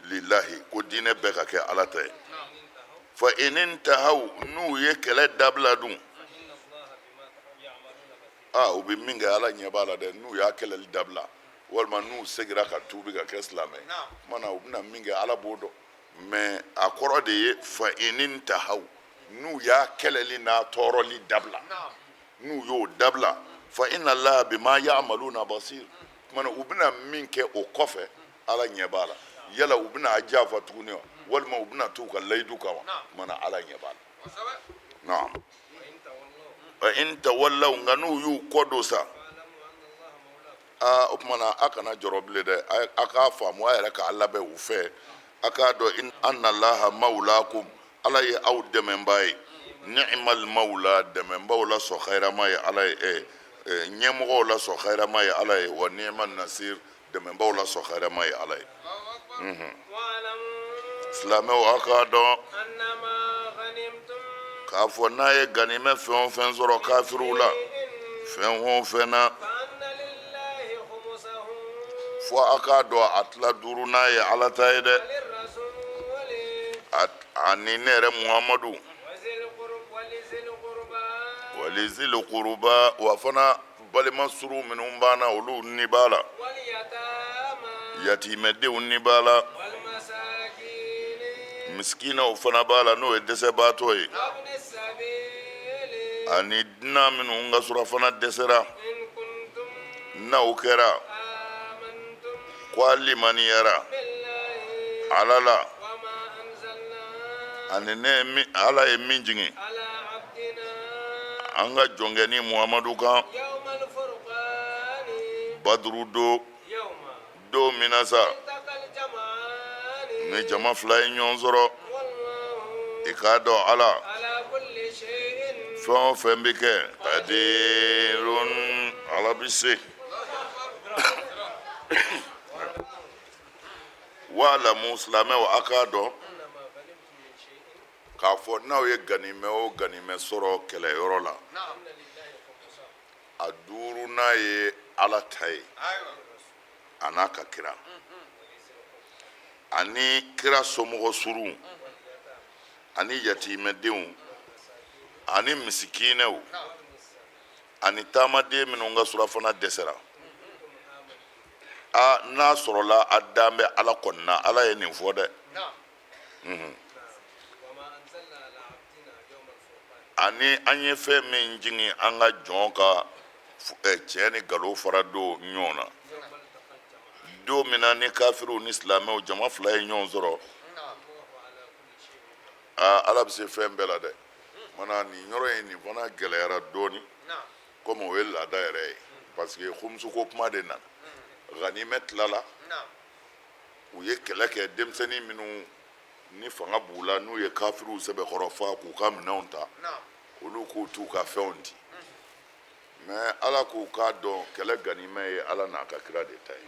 lillahi, ko diinɛ bɛɛ ka kɛ Ala ta ye. Fa in intahaw, n'u ye kɛlɛ dabila dun, aa, u bɛ min kɛ, Ala ɲɛ b'a la dɛ. N'u y'a kɛlɛli dabila walima n'u segira ka tuubi ka kɛ silamɛ, tuma na u bɛna min kɛ, Ala b'o dɔn. Mais a kɔrɔ de ye fa in intahaw, n'u y'a kɛlɛli n'a tɔɔrɔli dabila, n'u y'o dabila, fa inna Allaha bima ya'maluna basir. Tuma na u bɛna min kɛ o kɔfɛ, Ala ɲɛ b'a la. Yala u bɛna a janfa tuguni wa, walima u bɛna t'u ka layidu kan wa? Tuma na Ala ɲɛ b'a la. Naam. Fa in tawallaw, nka n'u y'u kɔ don sa, aa, o tuma na a kana jɔrɔ bilen dɛ. A k'a faamu, a yɛrɛ k'a labɛn u fɛ. A k'a dɔn anna Allaha mawlakum, Ala ye aw dɛmɛbaa ye. Ni'mal mawla, dɛmɛbaaw la sɔn hayirama ye Ala ye, ɲɛmɔgɔw la sɔn hayirama ye Ala ye, wa ni'man nasir, dɛmɛbaaw la sɔn hayirama ye Ala ye. Silamɛw, a k'a dɔn k'a fɔ n'a ye ganimɛ fɛn o fɛn sɔrɔ kafiriw la, fɛn o fɛn na, fo a k'a dɔn a tila duuru n'a ye Ala ta ye dɛ, ani ne yɛrɛ Muhamadu, walizili kuruba, wa fana balima surun minnu b'an na, olu ni b'a la, yatimɛdenw ni b'a la, misikinaw fana b'a la, n'o ye dɛsɛbaatɔ ye, ani dunan minnu ka surafana dɛsɛra. N'aw kɛra ko a limaniyara Ala la ani ne Ala ye min jigin an ka jɔnkɛni Muhamadu kan Baduru don, don min na sa ni jama fila ye ɲɔgɔn sɔrɔ, i k'a dɔn Ala fɛn o fɛn bɛ kɛ, kadirun, Ala bɛ se. Wa'lamu, silamɛw, a k'a dɔn k'a fɔ n'aw ye ganimɛ o ganimɛ sɔrɔ kɛlɛyɔrɔ la, a duuru n'a ye Ala ta ye a n'a ka kira ani kira somɔgɔ surun ani yatimɛdenw ani misikinɛw ani taamaden minnu ka surafana dɛsɛra. A n'a sɔrɔla a dan bɛ Ala kɔni na, Ala ye nin fɔ dɛ. Ani an ye fɛn min jigin an ka jɔn kan tiɲɛ ni nkalon fara don ɲɔgɔn na, don min na ni kafiriw ni silamɛw jama fila ye ɲɔgɔn sɔrɔ. Aa, Ala bɛ se fɛn bɛɛ la dɛ. Mana nin yɔrɔ in, nin fana gɛlɛyara dɔɔni, komi o ye laada yɛrɛ ye, parce que humusuko kuma de nana. Ganimɛ tilala, u ye kɛlɛ kɛ, denmisɛnnin minnu ni fanga b'u la, n'u ye kafiriw sɛbɛkɔrɔ fa k'u ka minɛnw ta, olu k'u t'u ka fɛnw di. Mais Ala k'u k'a dɔn, kɛlɛ ganimɛ ye Ala n'a ka kira de ta ye.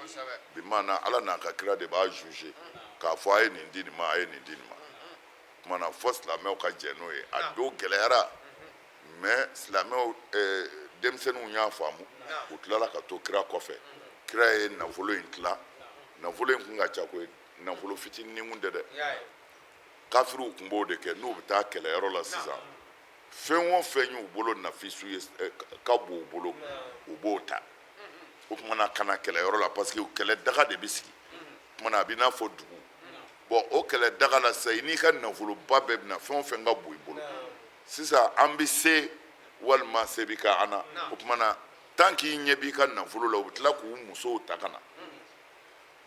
Bimaana, Ala n'a ka kira de b'a juger k'a fɔ a ye nin di nin ma, a ye nin di nin ma. Kumana fɔ silamɛw ka jɛn n'o ye. A don gɛlɛyara, mais silamɛw denmisɛnninw y'a faamu, u tilala ka to kira kɔfɛ. Kira ye nafolo in tila. Nafolo in kun ka ca koyi, nafolo fitinin kun tɛ dɛ. Kafiriw kun b'o de kɛ n'u bɛ taa kɛlɛyɔrɔ la sisan. Fɛn o fɛn y'u bolo nafisu ye, ka bon u bolo, u b'o ta. O tuma na ka na kɛlɛyɔrɔ la, parce que kɛlɛ daga de bɛ sigi. O tuma na a bɛ n'a fɔ dugu. Bon, o kɛlɛ daga la sisan, i n'i ka nafoloba bɛɛ bɛna, fɛn o fɛn ka bon i bolo sisan, an bɛ se walima se bɛ kɛ an na. O tuma na, tant k'i ɲɛ b'i ka nafolo la, u bɛ tila k'u musow ta ka na.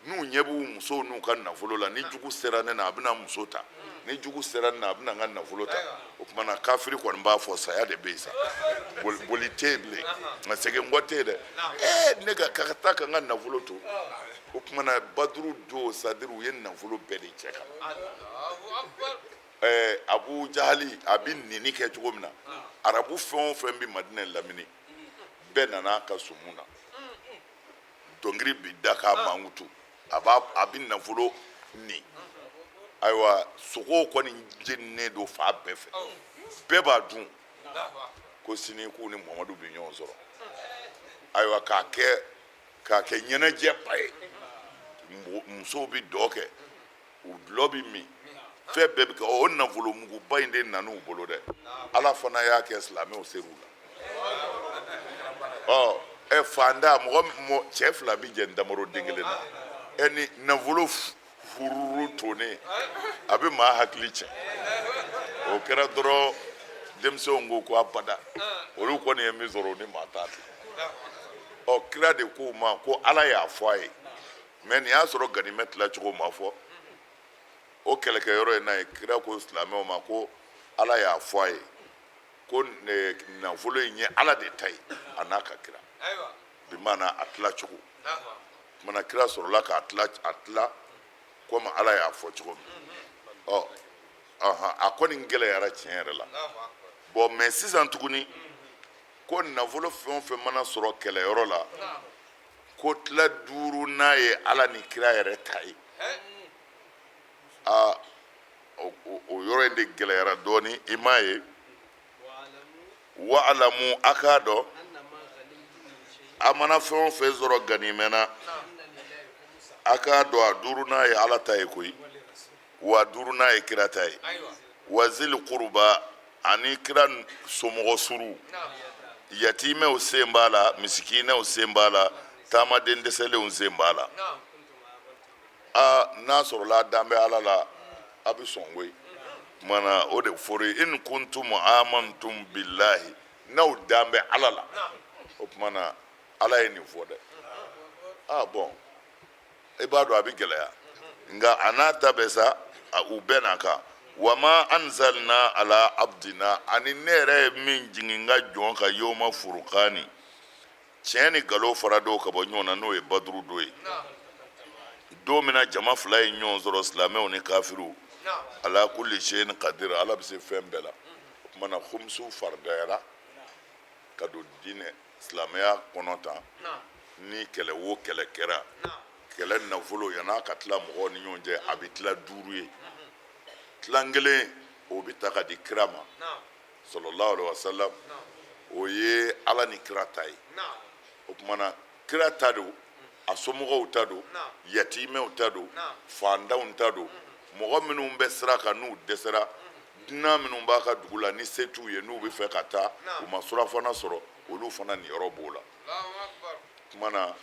N'u ɲɛ b'u musow n'u ka nafolo la, ni jugu sera ne na, a bɛna muso ta, ni jugu sera ne na, a bɛna n ka nafolo ta. O tuma na, kafiri kɔni b'a fɔ saya de bɛ yen sa, boli tɛ yen bilen, nka segin kɔ tɛ yen dɛ. Ɛɛ, ne ka taa ka n ka nafolo to. O tuma na, Baduru don, c'est-à-dire u ye nafolo bɛɛ de cɛ ka na. Ɛɛ, Abu Jahali a bɛ nini kɛ cogo min na, arabu fɛn o fɛn bɛ Madinɛ lamini, bɛɛ nana a ka sumu na. Dɔnkili bi da k'a mankutu, a b'a a bɛ nafolo ni. Ayiwa, sogow kɔni jeninen don fan bɛɛ fɛ, bɛɛ b'a dun ko sini k'u ni Muhamadu bɛ ɲɔgɔn sɔrɔ. Ayiwa, k'a kɛ ɲɛnajɛba ye, musow bɛ dɔ kɛ, u dulɔ bɛ min, fɛn bɛɛ bɛ kɛ. O nafolo muguba in de nan'u bolo dɛ. Ala fana y'a kɛ silamɛw ser'u la. Ɔ ɛ, fanda mɔgɔ cɛ fila bɛ jɛ ntamaro den kelen na. Ɛ, ni nafolo fururu tonnen, a bɛ maa hakili cɛ. O kɛra dɔrɔn, denmisɛnw ko ko abada, olu kɔni ye min sɔrɔ, o ni maa t'a tila. Ɔ, kira de k'u ma ko Ala y'a fɔ a ye. Mais nin y'a sɔrɔ ganimɛ tilacogo ma fɔ. O kɛlɛkɛyɔrɔ in na ye, kira ko silamɛw ma ko Ala y'a fɔ a ye ko nafolo in ye Ala de ta ye, a n'a ka kira. Bi maana a tilacogo kumana, kira sɔrɔla k'a tila, a tila komi Ala y'a fɔ cogo min. Ɔ ɔhɔn, a kɔni gɛlɛyara tiɲɛ yɛrɛ la. Bon, mais sisan tuguni, ko nafolo fɛn o fɛn mana sɔrɔ kɛlɛyɔrɔ la, ko tila duuru n'a ye Ala ni kira yɛrɛ ta ye. Aa, o yɔrɔ in de gɛlɛyara dɔɔni. I m'a ye, wa'alamu, a k'a dɔn, a mana fɛn o fɛn sɔrɔ ganimɛ na, a k'a dɔn a duuru n'a ye Ala ta ye koyi, wa duuru n'a ye kira ta ye, wa zil kuruba, ani kira somɔgɔ suru, yatimɛw sen b'a la, misikinɛw sen b'a la, taamaden dɛsɛlenw sen b'a la. Aa, n'a sɔrɔla a dan bɛ Ala la, a bɛ sɔn koyi. Kumana o de fɔra, in kuntum amantum billahi, n'aw dan bɛ Ala la. O kumana, Ala ye nin fɔ dɛ. Aa, bon, i b'a dɔn a bɛ gɛlɛya, nka a n'a ta bɛɛ sa, u bɛɛ n'a kan. Wama anzalna ala abdina, ani ne yɛrɛ ye min jigin n ka jɔn kan, yoma furukani, tiɲɛ ni nkalon fara dɔw ka bɔ ɲɔgɔn na, n'o ye Baduru don ye, don min na jama fila ye ɲɔgɔn sɔrɔ, silamɛw ni kafiriw. Ala kulli shay'in qadir, Ala bɛ se fɛn bɛɛ la. O tuma na, humusu faridayara ka don diinɛ silamɛya kɔnɔ tan. Ni kɛlɛ o kɛlɛ kɛra, kɛlɛ nafolo, yann'a ka tila mɔgɔw ni ɲɔgɔn cɛ, a bɛ tila duuru ye. Tilan kelen, o bɛ ta ka di kira ma, sallallahu alaihi wasallam, o ye Ala ni kira ta ye. O tuma na Kira ta don, a somɔgɔw ta don, yatimɛw ta don, fantanw ta don, mɔgɔ minnu bɛ sira kan n'u dɛsɛra, dunan minnu b'a ka dugu la ni se t'u ye, n'u bɛ fɛ ka taa, u ma surafana sɔrɔ, olu fana niyɔrɔ b'o la. Tuma na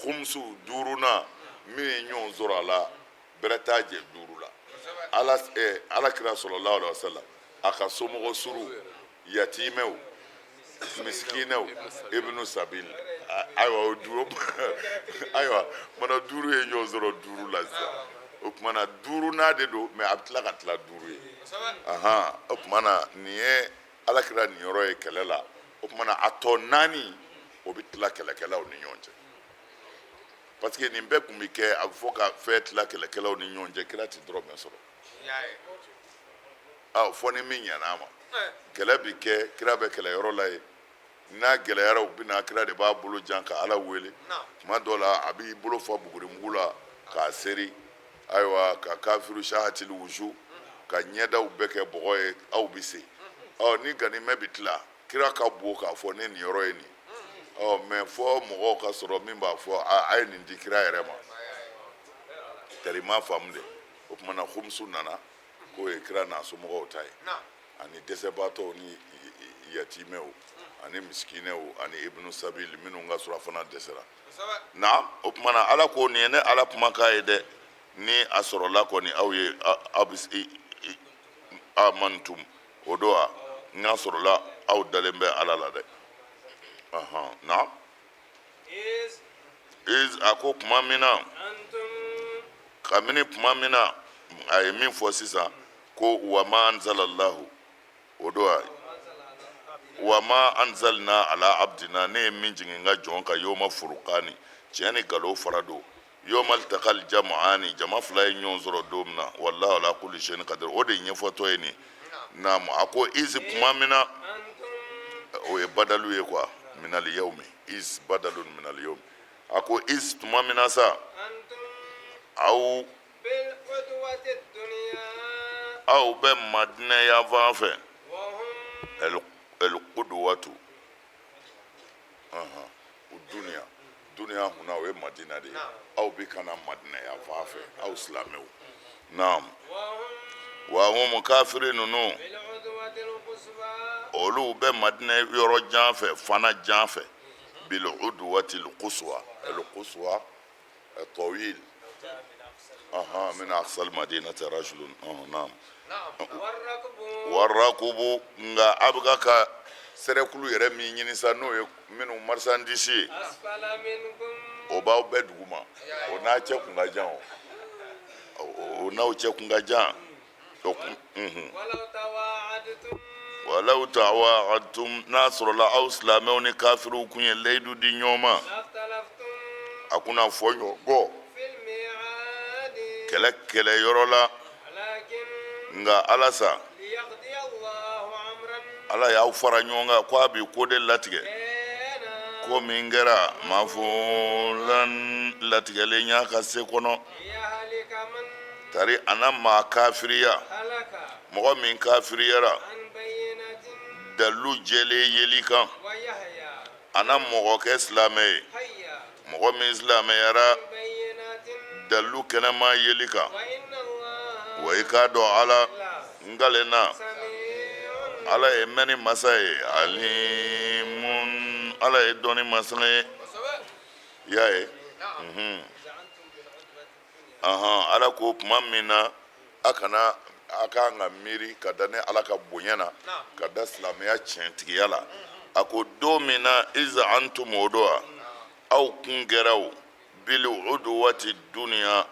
humusu duurunan min ye ɲɔgɔn sɔrɔ a la, bɛrɛ t'a jɛ duuru la. Ala ala kira sallallahu alaihi wasallam, a ka somɔgɔ suru, yatimɛw, misikinɛw, ibnu sabil. Ayiwa, o duuru, ayiwa, mana duuru ye ɲɔgɔn sɔrɔ duuru la sisan. O tuma na duurunan de don, mais a bɛ tila ka tila duuru ye. Ahan, o tuma na nin ye ala kira niyɔrɔ ye kɛlɛ la. O tuma na a tɔ naani, o bɛ tila kɛlɛkɛlaw ni ɲɔgɔn cɛ, parce que nin bɛɛ tun bɛ kɛ, a bɛ fɔ ka fɛn tila kɛlɛkɛlaw ni ɲɔgɔn cɛ, kira tɛ dɔrɔmɛ sɔrɔ. Aw fɔ ni min ɲɛna a ma, kɛlɛ bɛ kɛ, kira bɛ kɛlɛyɔrɔ la yen, n'a gɛlɛyara, u bɛ na, kira de b'a bolo jan ka Ala wele. Tuma dɔ la, a b'i bolo fa bugurimugu la k'a seri, ayiwa, ka kafiru sahatili wusu, ka ɲɛdaw bɛɛ kɛ bɔgɔ ye. Aw bɛ se ɔ ni ganimɛ bɛ tila, kira ka bon k'a fɔ ne niyɔrɔ ye nin. Ɔ mais fɔ mɔgɔw ka sɔrɔ min b'a fɔ a ye nin di kira yɛrɛ ma. Tari ma faamu de. O tuma na humusu nana k'o ye kira n'a somɔgɔw ta ye, ani dɛsɛbaatɔw ni yatimɛw ani misikinɛw ani ibnu sabil, minnu ka surafana dɛsɛra. Na o tuma na Ala ko nin ye ne Ala kumakan ye dɛ. Ni a sɔrɔla kɔni aw ye, aw bɛ amantum, o don wa n'a sɔrɔla aw dalen bɛ Ala la dɛ. Na iz, a ko tuma min na, kabini tuma min na a ye min fɔ sisan ko wa ma anzalallahu, o don wa wa ma anzalna ala abdina, ne ye min jigin n ka jɔn kan, yoma furukani, tiɲɛ ni nkalon fara don, yoma altakal jam'ani, jama fila ye ɲɔgɔn sɔrɔ don min na, wallahu ala kulli shay'in qadir, o de ɲɛfɔtɔ ye nin. Naamu, a ko iz, tuma min na, o ye badalu ye quoi, minal yawmi, iz badalun minal yawmi. A ko iz, tuma min na sa, aw aw bɛ Madinɛ yanfan fɛ, el kuduwatu duniya, duniya huna, o ye Madina de ye. Aw bɛ ka na Madina yanfan fɛ, aw silamɛw. Naam, wa hum, kafiri ninnu, olu bɛ Madina yɔrɔ jan fɛ, fana jan fɛ, bil udwati al quswa, al quswa tawil, aha, min aqsa al madinati rajulun. Naam, warakubu, nka a bɛ ka sɛrɛkulu yɛrɛ min ɲini sa, n'o ye minnu marchandise ye, o b'aw bɛɛ duguma. O n'a cɛ kun ka jan, o n'aw cɛ kun ka jan. Walaw tawaadtum, n'a sɔrɔla aw silamɛw ni kafiriw kun ye layidu di ɲɔgɔn ma, a kunna fɔ ɲɔgɔn kɔ kɛlɛ kɛlɛ yɔrɔ la. Nka Ala sa, Ala y'aw fara ɲɔgɔn kan ko a bɛ ko de latigɛ, ko min kɛra mafulan, latigɛlen y'a ka se kɔnɔ. Tari a na maa kafiriya, mɔgɔ min kafiriyara dalu jɛlen yeli kan, a na mɔgɔ kɛ silamɛ ye, mɔgɔ min silamɛyara dalu kɛnɛma yeli kan. Wa i k'a dɔn Ala n kalenna, Ala ye mɛnni masa ye, alimun, Ala ye dɔnni masa ye. I y'a ye, ahan, Ala ko tuma min na a kana a kan ka miiri ka da ne Ala ka bonya na, ka da silamɛya tiɲɛtigiya la, a ko don min na, iz antum, o don wa aw kun kɛra o bil udwati duniya,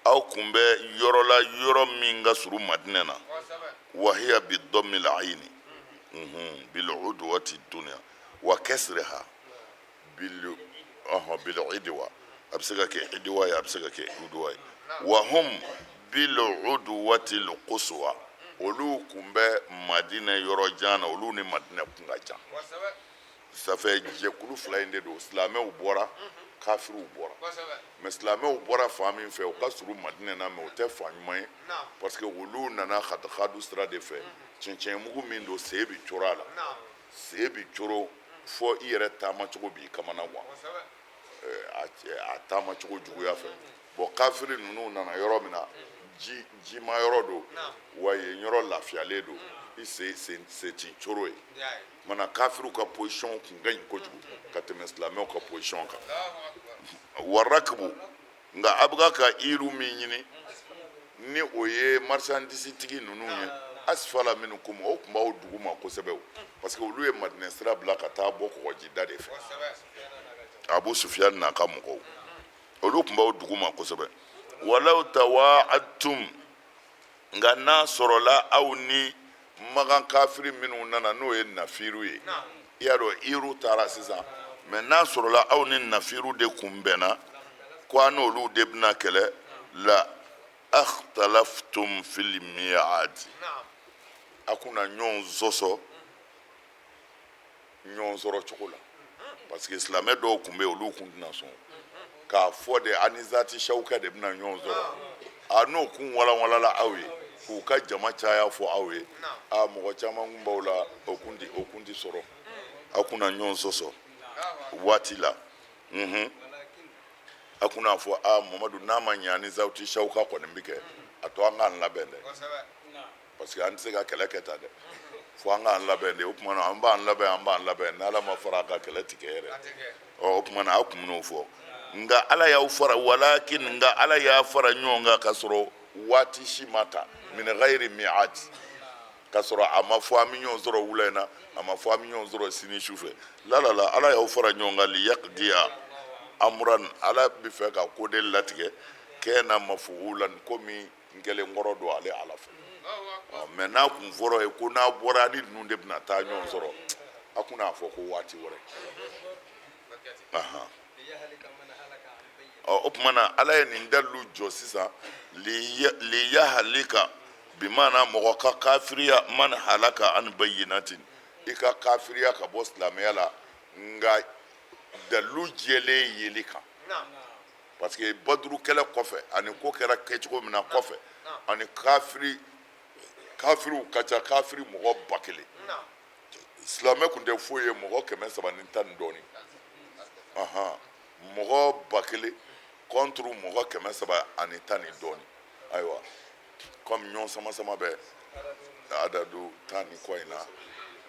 aw kun bɛ yɔrɔ la, yɔrɔ min ka surun Madinɛ na, wahiya bi dɔmmil ayini, bil udwati duniya wa kasriha bil ɔhɔn bil idwa, a bɛ se ka kɛ idwa ye, a bɛ se ka kɛ udwa ye. Wa hum bil udwati al quswa, olu kun bɛ Madinɛ yɔrɔ jan na, olu ni Madinɛ kun ka jan. Safɛ jɛkulu fila in de don. Silamɛw bɔra, kafiriw bɔra, mais silamɛw bɔra fan min fɛ, o ka surun Madinɛ na, mais o tɛ fan ɲuman ye, parce que olu nana hadahadu sira de fɛ, cɛncɛnmugu min don, sen bɛ coro a la, sen bɛ coro. Fɔ i yɛrɛ taamacogo b'i kamana gan, a taamacogo juguya fɛ. Bɔn, kafiri ninnu nana yɔrɔ min na, ji jima yɔrɔ don wa, yen yɔrɔ lafiyalen don, i sen sen sen ti coro ye. Mana kafiriw ka position kun ka ɲi kojugu ka tɛmɛ silamɛw ka position kan. Warakibu, nka a bɛ ka iru min ɲini, ni o ye marchandise tigi ninnu ye, asfala minkum, o tun b'aw dugu ma kosɛbɛ o, parce que olu ye Madinɛ sira bila ka taa bɔ kɔgɔjida de fɛ. Abu Sufiyan n'a ka mɔgɔw, olu tun b'aw dugu ma kosɛbɛ. Walaw tawaadtum, nka n'a sɔrɔla aw ni magan kafiri minnu nana, n'o ye nafiru ye, i y'a dɔn iru taara sisan, mɛ n'a sɔrɔla aw ni nafiru de kun bɛnna ko a n'olu de bɛna kɛlɛ, la akhtalaftum fil mi'ad, a kunna ɲɔgɔn sɔsɔ ɲɔgɔn sɔrɔ cogo la, parce que silamɛ dɔw tun bɛ yen, olu kun tɛna sɔn k'a fɔ de ani zati sawuka de bɛna ɲɔgɔn sɔrɔ. A n'o kun walanwalala aw ye k'u ka jama caya fɔ aw ye, a mɔgɔ caman kun b'aw la, o kun ti sɔrɔ, aw kunna ɲɔgɔn sɔsɔ waati la. A kunna fɔ a Mamadu, n'a ma ɲɛ ani zati sawuka kɔni bɛ kɛ, a to an k'an labɛn dɛ, parce que an tɛ se ka kɛlɛ kɛ tan dɛ, fo an k'an labɛn de. O tuma na an b'an labɛn, an b'an labɛn, n'Ala ma fara a kan, kɛlɛ ti kɛ yɛrɛ. Ɔ, o tuma na aw kun bɛn'o fɔ, nka Ala y'aw fara, walakin, nka Ala y'a fara ɲɔgɔn kan ka sɔrɔ waati si ma ta, min ghayri mi'ad, ka sɔrɔ a ma fɔ an bɛ ɲɔgɔn sɔrɔ wula in na, a ma fɔ an bɛ ɲɔgɔn sɔrɔ sini su fɛ. La la la, Ala y'aw fara ɲɔgɔn kan liyaqdiya amran, Ala bɛ fɛ ka ko de latigɛ, kana mafuulan, ko min n kɛlen kɔrɔ don ale Ala fɛ. Mɛ n'a kun fɔra ye ko n'a bɔra ni ninnu de bɛna taa ɲɔgɔn sɔrɔ, a kun n'a fɔ ko waati wɛrɛ. Ɔ, o tuma na Ala ye nin dalilu jɔ sisan, liyahalika bimana mɔgɔ ka kafiriya, man halaka an bayyinatin, i ka kafiriya ka bɔ silamɛya la, nka dalilu jɛlen yeli kan, parce que Baduru kɛlɛ kɔfɛ ani ko kɛra kɛcogo min na kɔfɛ, ani kafiriw ka ca, kafiri mɔgɔ 1000, silamɛ kun tɛ foyi ye, mɔgɔ 310 ni dɔɔnin. Mɔgɔ 1000 contre mɔgɔ 310 ni dɔɔnin. Ayiwa, comme ɲɔgɔn sama sama bɛ adadu 10 ni kɔ in na,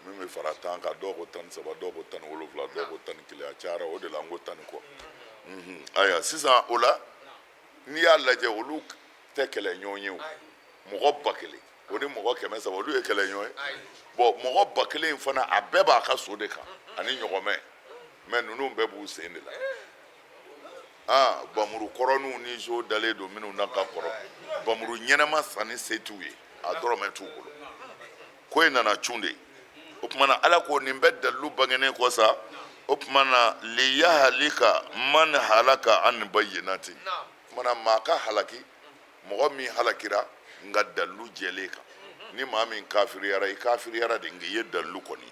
min bɛ fara 10 kan, dɔw ko 13, dɔw ko 17, dɔw ko 11, a cayara, o de la n ko 10 ni kɔ. Ayiwa, sisan o la, n'i y'a lajɛ, olu tɛ kɛlɛ ɲɔgɔn ye o. Mɔgɔ 1000 o ni mɔgɔ 300, olu ye kɛlɛ ɲɔgɔn ye. Bɔn, mɔgɔ 1000 in fana, a bɛɛ b'a ka so de kan ani ɲɔgɔmɛ, mɛ ninnu bɛɛ b'u sen de la. Aa, bamuru kɔrɔninw ni so dalen don minnu na ka kɔrɔ, bamuru ɲɛnama sanni se t'u ye, a dɔrɔmɛ t'u bolo. Ko in nana cun de. O tuma na Ala ko nin bɛɛ dalilu bangenen kɔ sa, o tuma na liyahalika man halaka an bayyinati, o tuma na maa ka halaki, mɔgɔ min halakira nka dalilu jɛlen kan. Ni maa min kafiriyara, i kafiriyara de, nka i ye dalilu kɔni.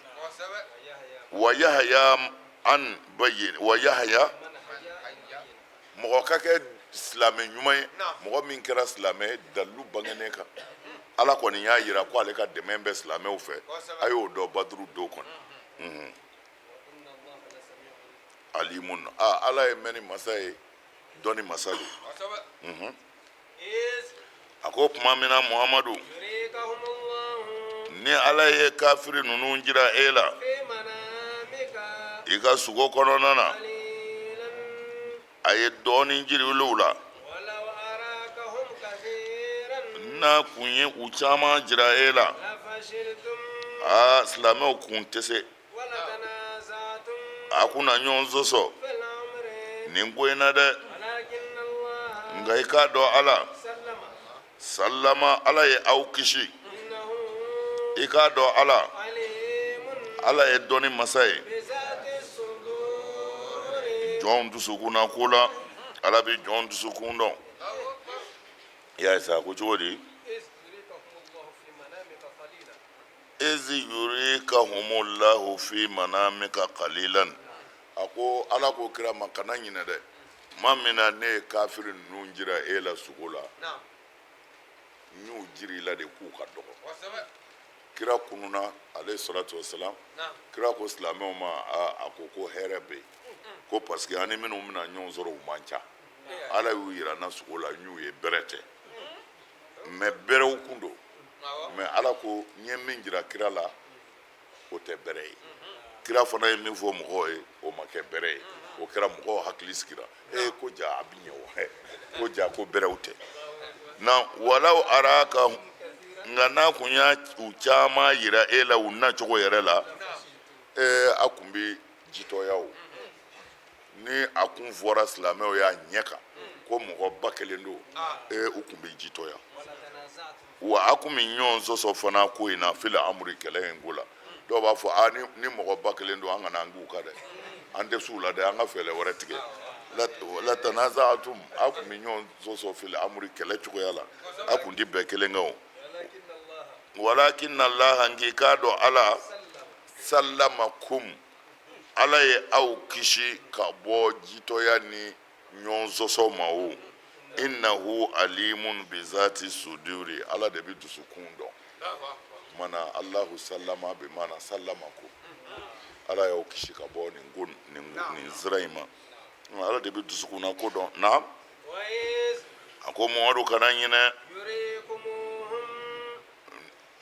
Wa yahaya an bayyin, wa yahaya, mɔgɔ ka kɛ silamɛ ɲuman ye, mɔgɔ min kɛra silamɛ ye dalilu bangenen kan. Ala kɔni y'a yira ko ale ka dɛmɛ bɛ silamɛw fɛ, a y'o dɔn Baduru don kɔnɔ. Alimun, a Ala ye mɛnni masa ye, dɔnni masa don. A ko tuma min na, Muhamadu, ni Ala ye kafiri ninnu jira e la i ka sugo kɔnɔna na, a ye dɔɔnin jiri olu la. N'a kun ye u caman jira e la, aa, silamɛw kun tɛ se, a kunna ɲɔgɔn sɔsɔ nin ko in na dɛ. Nka i k'a dɔn, Ala salama, Ala ye aw kisi. I k'a dɔn, Ala ye dɔnni masa ye jɔnw dusukun na ko la, Ala bɛ jɔn dusukun dɔn. I y'a ye sa ko cogo di? Izi yurikahumullahu fi manamika qalilan. A ko, Ala ko kira ma, kana ɲinɛ dɛ, tuma min na ne ye kafiri ninnu jira e la sugo la, n y'u jira i la de k'u ka dɔgɔ. Kira kununa, alayhi salatu wasalam. Kira ko silamɛw ma, a ko ko hɛrɛ bɛ yen, ko parce que an ni minnu bɛna ɲɔgɔn sɔrɔ, u man ca. Ala y'u yira n na sugo la, n y'u ye, bɛrɛ tɛ, mais bɛrɛw kun don. Mais Ala ko n ye min jira kira la, o tɛ bɛrɛ ye. Kira fana ye min fɔ mɔgɔw ye, o ma kɛ bɛrɛ ye. O kɛra, mɔgɔw hakili sigira. Ee, ko ja a bɛ ɲɛ o, ko ja ko bɛrɛw tɛ na. Walaw araka, nka n'a kun y'a u caman yira e la u nacogo yɛrɛ la, ee, a kun bɛ jitɔya. O ni a kun fɔra silamɛw y'a ɲɛ kan ko mɔgɔ 1000 don, ee, u kun bɛ jitɔya. Wa a kun bɛ ɲɔgɔn sɔsɔ fana ko in na, fil amri, kɛlɛ in ko la. Dɔw b'a fɔ a ni mɔgɔ 1000 don, an kana an k'u kan dɛ, an tɛ s'u la dɛ, an ka fɛɛrɛ wɛrɛ tigɛ. Latanaza'atum, a kun bɛ ɲɔgɔn sɔsɔ fil amri, kɛlɛ cogoya la, a kun tɛ bɛn kelen kan o. Walakin Allah, nk'i k'a dɔn Ala, sallamakum, Ala ye aw kisi ka bɔ jitɔya ni ɲɔgɔn sɔsɔ ma. O innahu alimun bizati suduri, Ala de bɛ dusukun dɔn. Mana Allahu sallama bi mana sallamakum, Ala y'aw kisi ka bɔ nin ko nin sira in ma. Ala de bɛ dusukunna ko dɔn. Naam, a ko Muhamadu, kana ɲinɛ,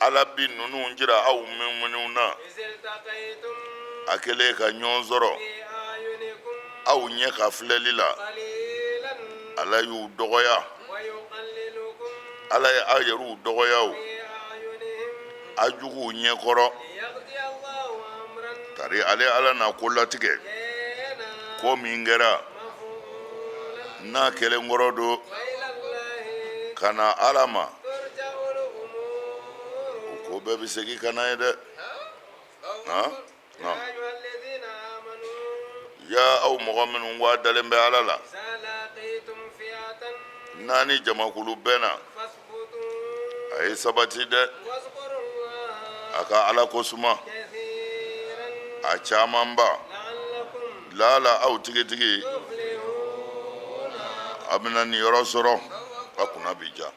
Ala bi ninnu jira aw minnu na, a kɛlen ka ɲɔgɔn sɔrɔ aw ɲɛ ka filɛli la, Ala y'u dɔgɔya, Ala ye aw yɛrɛw dɔgɔya o a juguw ɲɛkɔrɔ. Tari ale Ala na ko latigɛ, ko min kɛra n'a kɛlen kɔrɔ don ka na Ala ma, o ko bɛɛ bɛ segin ka na ye dɛ. Ya aw mɔgɔ minnu wa dalen bɛ Ala la, n'a ni jamakulu bɛnna, a ye sabati dɛ, a ka Ala ko suma a camanba, lala aw tigitigi a bɛna nin yɔrɔ sɔrɔ, a kunna bi ja.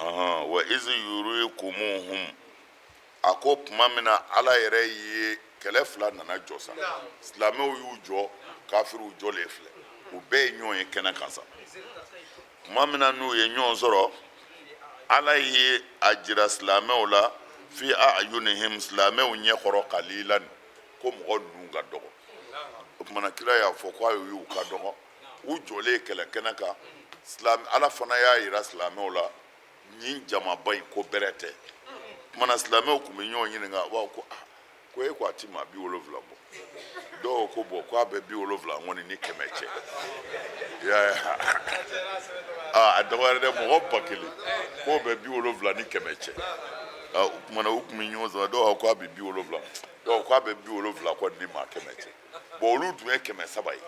Wa izi yurikumuhum, a ko tuma min na Ala yɛrɛ ye kɛlɛ fila nana jɔ sa, silamɛw y'u jɔ, kafiriw jɔlen filɛ, u bɛɛ ye ɲɔgɔn ye kɛnɛ kan sa. Tuma min na n'u ye ɲɔgɔn sɔrɔ, Ala ye a jira silamɛw la, fi ayunihim, silamɛw ɲɛkɔrɔ, kalilan, ko mɔgɔ ninnu ka dɔgɔ. O tuma na kira y'a fɔ ko a y'u ka dɔgɔ, u jɔlen kɛlɛ kɛnɛ kan. Ala fana y'a jira silamɛw la nin jamaba in ko bɛrɛ tɛ. Tuma na silamɛw tun bɛ ɲɔgɔn ɲininka, u b'a fɔ ko ah, ko e ko a ti maa 70 bɔ. Dɔw ko bɔn, ko a bɛ 70 kɔni ni 100 cɛ. Aa, a dɔgɔyara dɛ, mɔgɔ 1000 k'o bɛ 70 ni 100 cɛ. O tuma na u tun bɛ ɲɔgɔn sɔrɔ, dɔw ko a bɛ 70, dɔw ko a bɛ 70 kɔni ni maa 100 cɛ. Bɔn, olu tun ye 300 ye.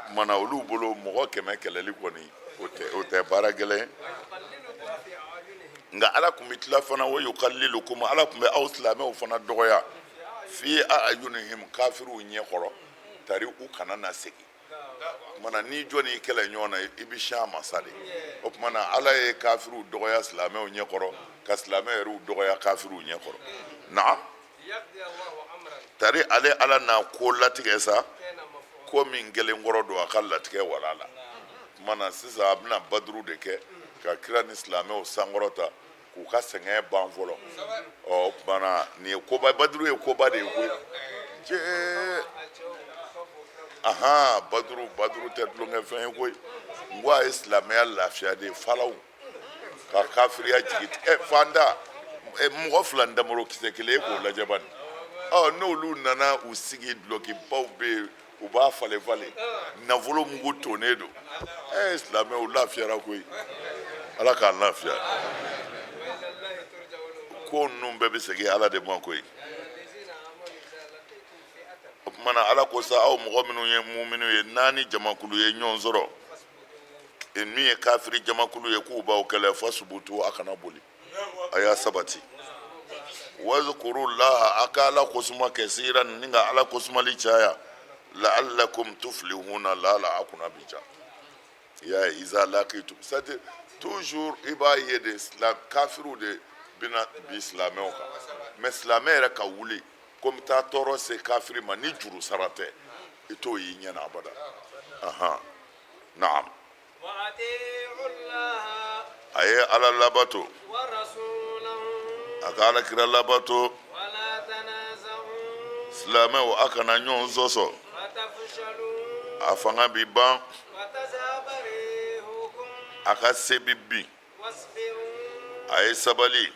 Tuma na olu bolo mɔgɔ 100 kɛlɛli kɔni, o tɛ baara gɛlɛn ye. Nka Ala tun bɛ tila fana, wa yukalilukum, Ala tun bɛ aw silamɛw fana dɔgɔya, fi ayunihim, kafiriw ɲɛkɔrɔ, tari u kana na segin. Tuma na ni jɔn y'i kɛlɛ ɲɔgɔn na, i bɛ siyan a ma sa de. O tuma na Ala ye kafiriw dɔgɔya silamɛw ɲɛkɔrɔ, ka silamɛ yɛrɛw dɔgɔya kafiriw ɲɛkɔrɔ. Naam, tari ale Ala n'a ko latigɛ sa, ko min kɛlen kɔrɔ don a ka latigɛ wala la. Tuma na sisan a bɛna baduru de kɛ ka kira ni silamɛw sankɔrɔta, k'u ka sɛgɛn ban fɔlɔ. Ɔ, o tuma na nin ye koba, baduru ye koba de ye koyi. Cee, ahan, baduru, baduru tɛ tulonkɛfɛn ye koyi. N ko a ye silamɛya lafiya de falaw ka kafiriya jigi tigɛ. Fanda mɔgɔ fila damoro kisɛ kelen, e k'o lajɛ bani. Ɔ, n'olu nana u sigi, dulɔkibaw bɛ yen, u b'a falen falen, nafolo mugu tonnen don. Silamɛw lafiyara koyi, Ala k'an lafiya. Ko ninnu bɛɛ bɛ segin Ala de ma koyi. O tuma na Ala ko sa, aw mɔgɔ minnu ye muminu ye, n'a ni jamakulu ye ɲɔgɔn sɔrɔ min ye kafiri jamakulu ye, k'u b'aw kɛlɛ, fasubutu, a kana boli, a y'a sabati. Wazkurulaha, a ka Ala kosuma, kɛsiran, ni ka Ala kosumali caya, la'allakum tuflihuna, lala a kunna bi ja. I y'a ye, iza laqitum, c'est à dire toujours i b'a ye de, kafiriw de bɛna bin silamɛw kan mais silamɛ yɛrɛ ka wuli ko n bɛ taa tɔɔrɔ se kafiri ma ni juru sara tɛ i t'o y'i ɲɛ na abada ahan naam a ye ala labato a ka ala kira labato silamɛw a kana ɲɔgɔn sɔsɔ a fanga bi ban a ka se bi bin a ye sabali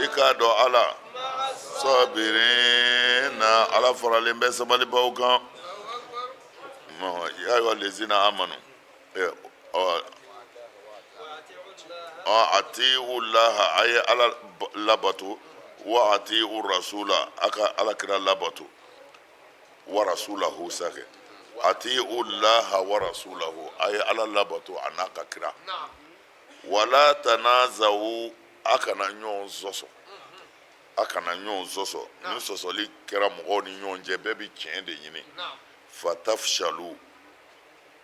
i k'a dɔn ala sabirina ala faralen bɛ sabalibaw kan ya ayyuha lezina amanu ati'u laha a ye ala labato wa ati'u rasula a ka ala kira labato wa rasulahu sakɛ ati'u laha wa rasulahu a ye ala labato a n'a ka kira wala tanazawu a kana ɲɔgɔn sɔsɔ a kana ɲɔgɔn sɔsɔ ni sɔsɔli kɛra mɔgɔw ni ɲɔgɔn cɛ bɛɛ bɛ tiɲɛ de ɲini fatafshalu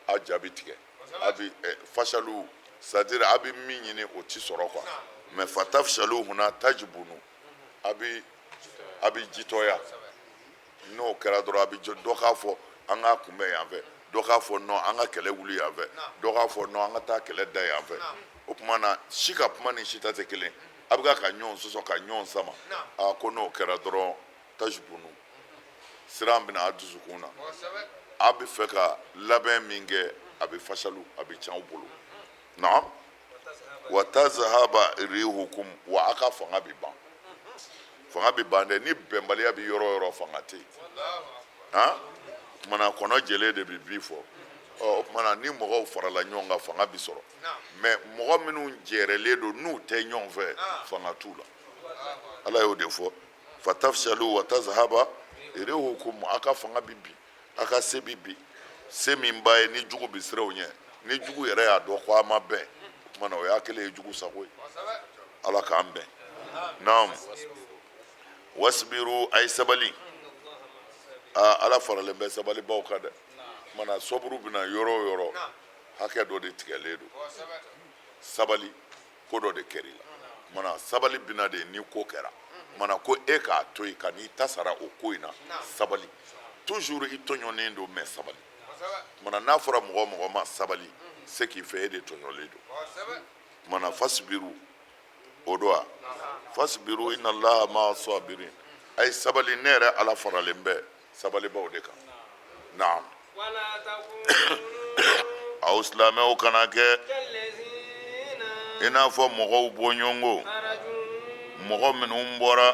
a ja bɛ tigɛ a bɛ fashalu c'est à dire a bɛ min ɲini o ti sɔrɔ quoi mais fatafshalu huna tajbunu a bɛ jitɔya n'o kɛra dɔrɔn a bɛ jɔ dɔ k'a fɔ an k'a kunbɛn yan fɛ dɔ k'a fɔ non an ka kɛlɛ wuli yan fɛ dɔ k'a fɔ non an ka taa kɛlɛ da yan fɛ o tuma na si ka kuma ni si ta tɛ kelen a bɛ ka ɲɔgɔn sɔsɔ ka ɲɔgɔn sama a ko n'o kɛra dɔrɔn tajbunu siran bɛ na a dusukun na a bɛ fɛ ka labɛn min kɛ a bɛ fasalu a bɛ tiɲɛ aw bolo naam wa tazhaba rihukum wa a ka fanga bɛ ban fanga bɛ ban dɛ ni bɛnbaliya bɛ yɔrɔ o yɔrɔ fanga tɛ yen han tuma na kɔnɔ jɛlen de bɛ bi fɔ ɔ o tuma na ni mɔgɔw farala ɲɔgɔn kan fanga bɛ sɔrɔ mais mɔgɔ minnu jɛrɛlen don n'u tɛ ɲɔgɔn fɛ fanga t'u la ala y'o de fɔ fatafshalu wa tazhaba rihukum a ka fanga bɛ bin a ka se bɛ bin se min b'a ye ni jugu bɛ siran o ɲɛ ni jugu yɛrɛ y'a dɔn ko a ma bɛn o tuma na o y'a kɛlen ye jugu sago ye ala k'an bɛn naam wasbiru a ye sabali aa ala faralen bɛ sabalibaw kan dɛ tuma na sɔburu bɛ na yɔrɔ o yɔrɔ hakɛ dɔ de tigɛlen don sabali ko dɔ de kɛr'i la tuma na sabali bɛ na de ni ko kɛra tuma na ko e k'a to yen ka n'i ta sara o ko in na sabali toujours i tɔɲɔnen don mais sabali tuma na n'a fɔra mɔgɔ o mɔgɔ ma sabali se k'i fɛ e de tɔɲɔlen don tuma na fasibiru o don wa fasibiru inna allaha ma'a sabirin a ye sabali ne yɛrɛ ala faralen bɛ sabalibaw de kan naam aw silamɛw kana kɛ i n'a fɔ mɔgɔw bɔɲɔgɔnko mɔgɔ minnu bɔra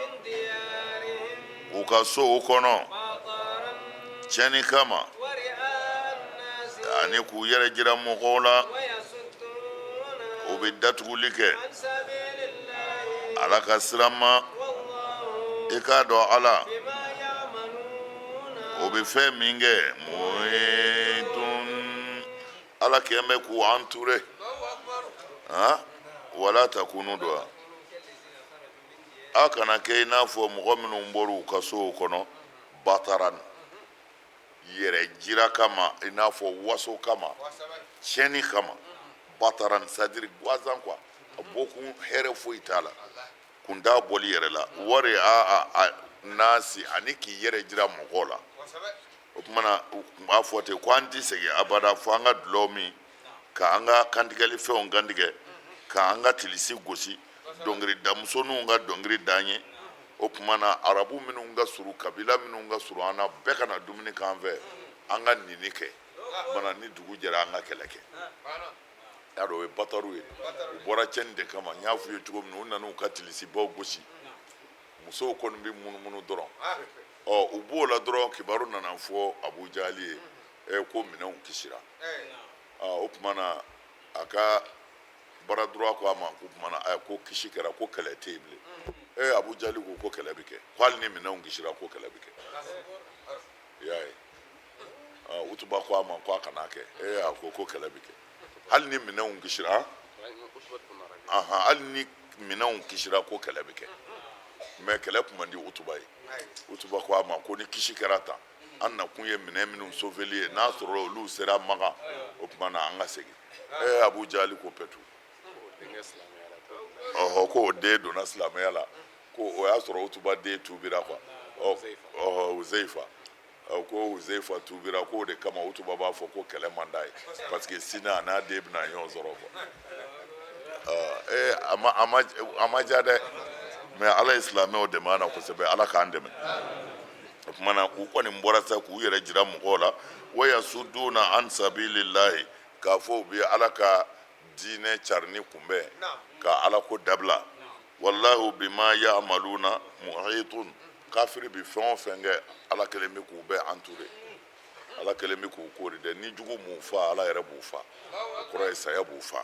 u ka sow kɔnɔ tiɲɛni kama ani k'u yɛrɛ jira mɔgɔw la u bɛ datuguli kɛ ala ka sira ma i k'a dɔn ala o bɛ fɛn min kɛ muhitun ala kɛn bɛ k'u entouré han wala takunu don wa a kana kɛ i n'a fɔ mɔgɔ minnu bɔra u ka sow kɔnɔ bataran yɛrɛ jira kama i n'a fɔ waso kama tiɲɛni kama bataran c'est à dire gansan quoi a bɔkun hɛrɛ foyi t'a la kun t'a bɔli yɛrɛ la wa ri'a nasi ani k'i yɛrɛ jira mɔgɔw la o tuma na u tun b'a fɔ ten ko an tɛ segin abada fo an ka dulɔ min ka an ka kantigɛli fɛnw kantigɛ ka an ka tilisi gosi dɔnkilidamusoninw ka dɔnkili d'an ye o tuma na arabu minnu ka surun kabila minnu ka surun an na bɛɛ ka na dumuni k'an fɛ an ka nini kɛ mana ni dugu jɛra an ka kɛlɛ kɛ y'a dɔn o ye bataru ye u bɔra cɛnni de kama n y'a f'u ye cogo min na u nana u ka tilisibaw gosi musow kɔni bɛ munumunu dɔrɔn ɔ u b'o la dɔrɔn kibaru nana fɔ abu jali ye ɛ ko minɛnw kisira o tuma na a ka bras droit ko a ma ko tuma na ɛ ko kisi kɛra ko kɛlɛ tɛ yen bilen ɛ abu jali ko ko kɛlɛ bɛ kɛ ko hali ni minɛnw kisira ko kɛlɛ bɛ kɛ i y'a ye utuba ko a ma ko a kana kɛ ɛ a ko ko kɛlɛ bɛ kɛ hali ni minɛnw kisira hali ni minɛnw kisira ko kɛlɛ bɛ kɛ mais kɛlɛ kun man di utuba ye utuba ko a ma ko ni kisi kɛra tan an nakun ye minɛn minnu soveli ye n'a sɔrɔ olu sera makan o tuma na an ka segin abu jali ko pɛtu Ɔhɔ, ko o den donna silamɛya la, ko o y'a sɔrɔ Utuba den tubira quoi. Ɔhɔ, Huzeifa, ko Huzeifa tubira, k'o de kama Utuba b'a fɔ ko kɛlɛ man d'a ye, parce que sini a n'a den bɛna ɲɔgɔn sɔrɔ quoi. Ee, a ma diya dɛ, mais Ala ye silamɛw dɛmɛ a na kosɛbɛ. Ala k'an dɛmɛ. O tuma na, u kɔni bɔra sa k'u yɛrɛ jira mɔgɔw la, wayasuduna an sabilillahi, k'a fɔ u bɛ Ala ka diinɛ carinni kunbɛn, ka Ala ko dabila. Wallahu bima ya'maluna muhitun. Kafiri bi fɛn o fɛn kɛ, Ala kelen bɛ k'u bɛɛ entouré, Ala kelen bɛ k'u koori dɛ. Ni jugu m'u fa, Ala yɛrɛ b'u fa. O kɔrɔ ye saya b'u fa.